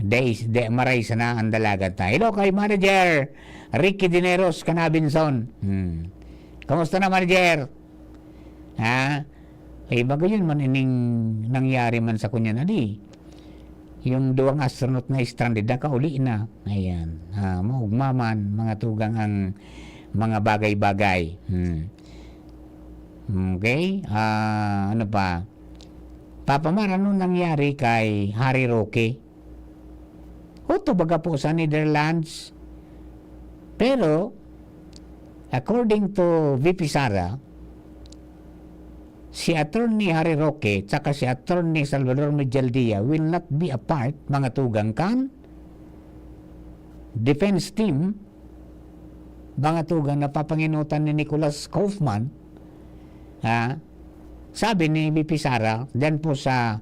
dai, dai, maray sana ang dalagan ta. Hello kay Manager Ricky Dineros, Canabinzon. Hmm. Kamusta na, Manager? Ha? Eh, magayon man ining nangyari man sa kunya na di. Yung duwang astronaut na stranded, nakauli na. Ayan. Ah, maugma man, mga tugang ang mga bagay-bagay. Hmm. Okay? Ah, ano pa? Papa Mar, ano nangyari kay Harry Roque? Huto baga po sa Netherlands. Pero, according to V P Sara, si Attorney Harry Roque tsaka si Attorney Salvador Medialdea will not be a part, mga tugang, kan defense team, mga tugang, na papanginutan ni Nicholas Kaufman. Ha? Sabi ni V P Sara, diyan po sa,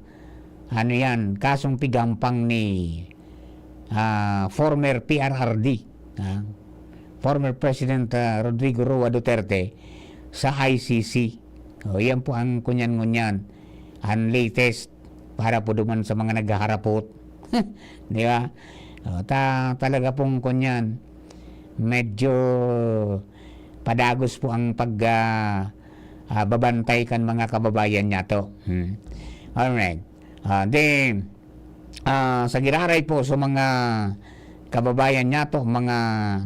ano yan, kasong pigampang ni, ah, former P R R D, ha? Former President, ah, Rodrigo Roa Duterte sa I C C. O, yan po ang kunyan-ngunyan, ang latest para po duman sa mga naghaharapot. Di ba? O, ta-, talaga pong kunyan, medyo padagos po ang pag, ah, ah, babantay kan mga kababayan niyato. Hmm. Alright. Ah, di, ah, sa giraray po sa mga kababayan niyato, mga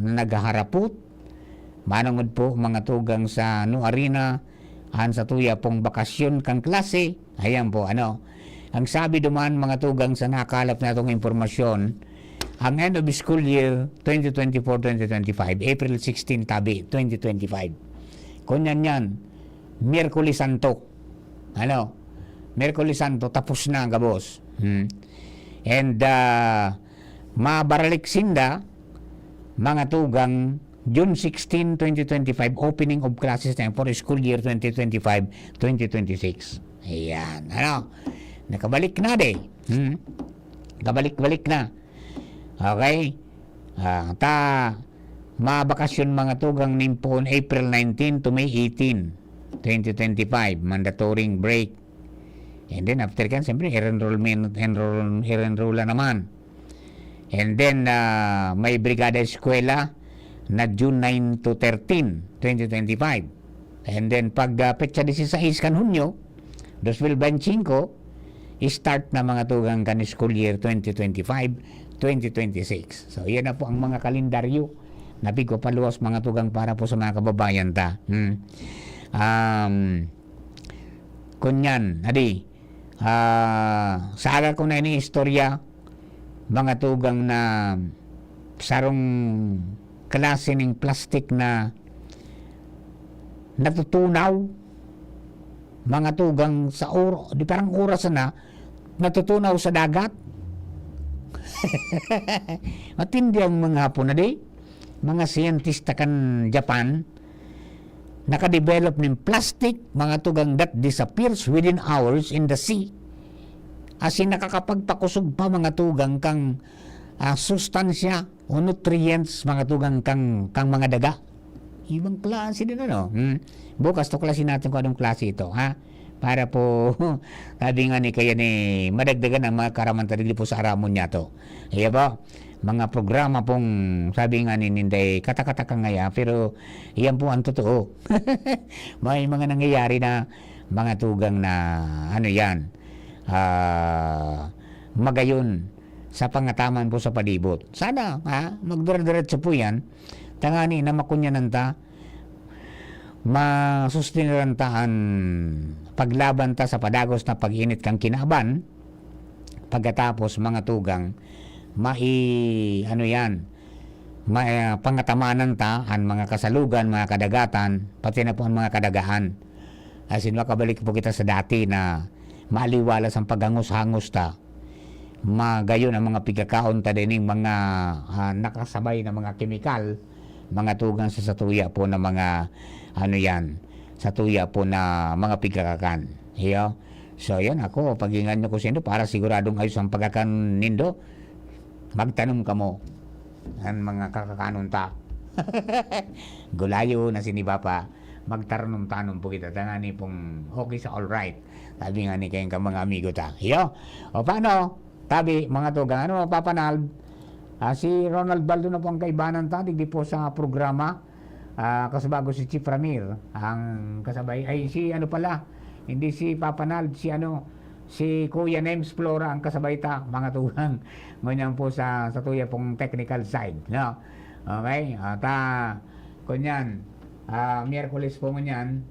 naghaharapot, manongod po, mga tugang, sa New Arena, an satuya pong bakasyon kan klase. Ayan po, ano. Ang sabi duman, mga tugang, sa nakalap natong impormasyon, ang end of school year twenty twenty-four twenty twenty-five, April sixteen tabi, twenty twenty-five. Kunyan yan, Miyerkules Santo. Ano? Miyerkules Santo, tapos na gabos. Hmm. And, ah, mabaralik sinda, mga tugang, June sixteen, twenty twenty-five, opening of classes na yan for school year twenty twenty-five twenty twenty-six. Ayan, ano? Nakabalik na, de. Hmm? Kabalik-balik na. Okay? Ah, ta, mabakasyon, mga tugang, nin poon April nineteen to May eighteen, twenty twenty-five, mandatory break. And then after kan, siyempre, enrollment, enroll, enroll naman. And then, ah, may Brigada Eskwela na June nine to thirteen, twenty twenty-five. And then pag, ah, petsa dieciséis kan Hunyo, dos mil beintisinko, start na, mga tugang, kan school year twenty twenty-five, twenty twenty-six. So, yan na po ang mga kalendaryo na pigpapaluwas, mga tugang, para po sa mga kababayan ta. Hmm. Um, kunyan, adi, ah, sa aga ko na ini istorya, mga tugang, na sarong klase ning plastic na natutunaw, mga tugang, sa or-, di parang oras na, natutunaw sa dagat. Matindi ang mga Hapon na di. Mga siyentista kan Japan, nakadevelop nin plastic, mga tugang, that disappears within hours in the sea. As in, nakakapagpakusog pa, mga tugang, kang, ah, sustansya o nutrients, mga tugang, kang, kang mga daga. Ibang klase din, ano? Hmm. Bukas, tuklasin natin kung anong klase ito, ha? Para po, sabi nga ni, kaya ni, madagdagan ang mga karaman ta digdi po sa aramon niya to. Iya ba? Mga programa pong, sabi nga ni Ninday, katakataka ngaya, pero iyan po ang totoo. May mga nangyayari na mga tugang na, ano yan, ah, magayon sa pangataman po sa palibot. Sana, ha, magdire-diretso po yan. Tangani na makunyanan ta, masustineran ta an paglaban ta sa padagos na pag-init kan kinaban. Pagkatapos, mga tugang, mai-, ano yan, ma-, pangatamanan ta an mga kasalugan, mga kadagatan, pati na po ang mga kadagaan. As in, makabalik po kita sa dati na maaliwalas ang paghangos-hangos ta. Magayon ang mga pigkakaon ta dining mga, ah, nakasabay na mga kemikal, mga tugang, sa satuya po na mga, ano yan, satuya po na mga pigkakakan. Iyo. So, yan ako, pag-ingat nyo kung sino, para siguradong ayos ang pagkakan nindo, magtanom kamo. Ang mga kakakanon ta. Gulayo na siniba pa, magtanom-tanom po kita. Tangani pong okay sa all right. Sabi nga ni kayong ka mga amigo ta. Iyo. O paano? Tabi, mga tugang. Ano, Papa Nald? Ah, si Ronald Baldo na po ang kaibanan ta, digdi po sa programa. Ah, kasubago si Chief Ramir, ang kasabay, ay, si ano pala, hindi si Papa Nald, si ano, si Kuya Nems Flora ang kasabay ta, mga tugang. Ngunyan po sa, sa tuya pong technical side, no? Okay, at, ah, kunyan, ah, Miyerkules po ngunyan,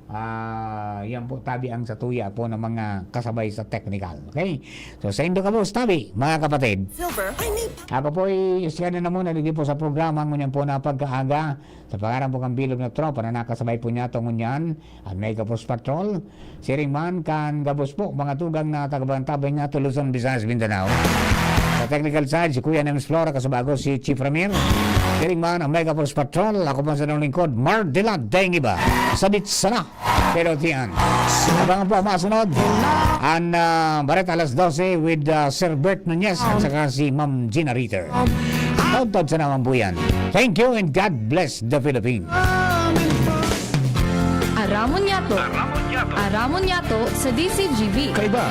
Ah, yan po, tabi ang satuya po ng mga kasabay sa technical. Okay? So, saindo gabos, tabi, mga kapatid. Silver, I need Ako po'y siya na muna, digdi po sa programa ngunyan po na pagkaaga. Sa pangaran po kang bilog na tropa na nakasabay po niya to ngunyan, ang Mega Force Patrol. Siring man kan gabos po, mga tugang na tagabantabay nga to, Luzon, Visayas, Mindanao. Sa technical side, si Kuya Nems Flora, kasubago si Chief Ramir. Siring man ang Mega Force Patrol, ako po sa lingkod, Mardila Dengiba. Sa Ditsana, pero tiyan. Abangan po ang masunod. Ang ah, Bareta alas dose with ah, Sir Bert Nunez at saka si Ma'am Gina Ritter. Taudtaod sa naman po yan. Thank you and God bless the Philippines. Aramon niyato. Aramon niyato sa D C G B. Kaiba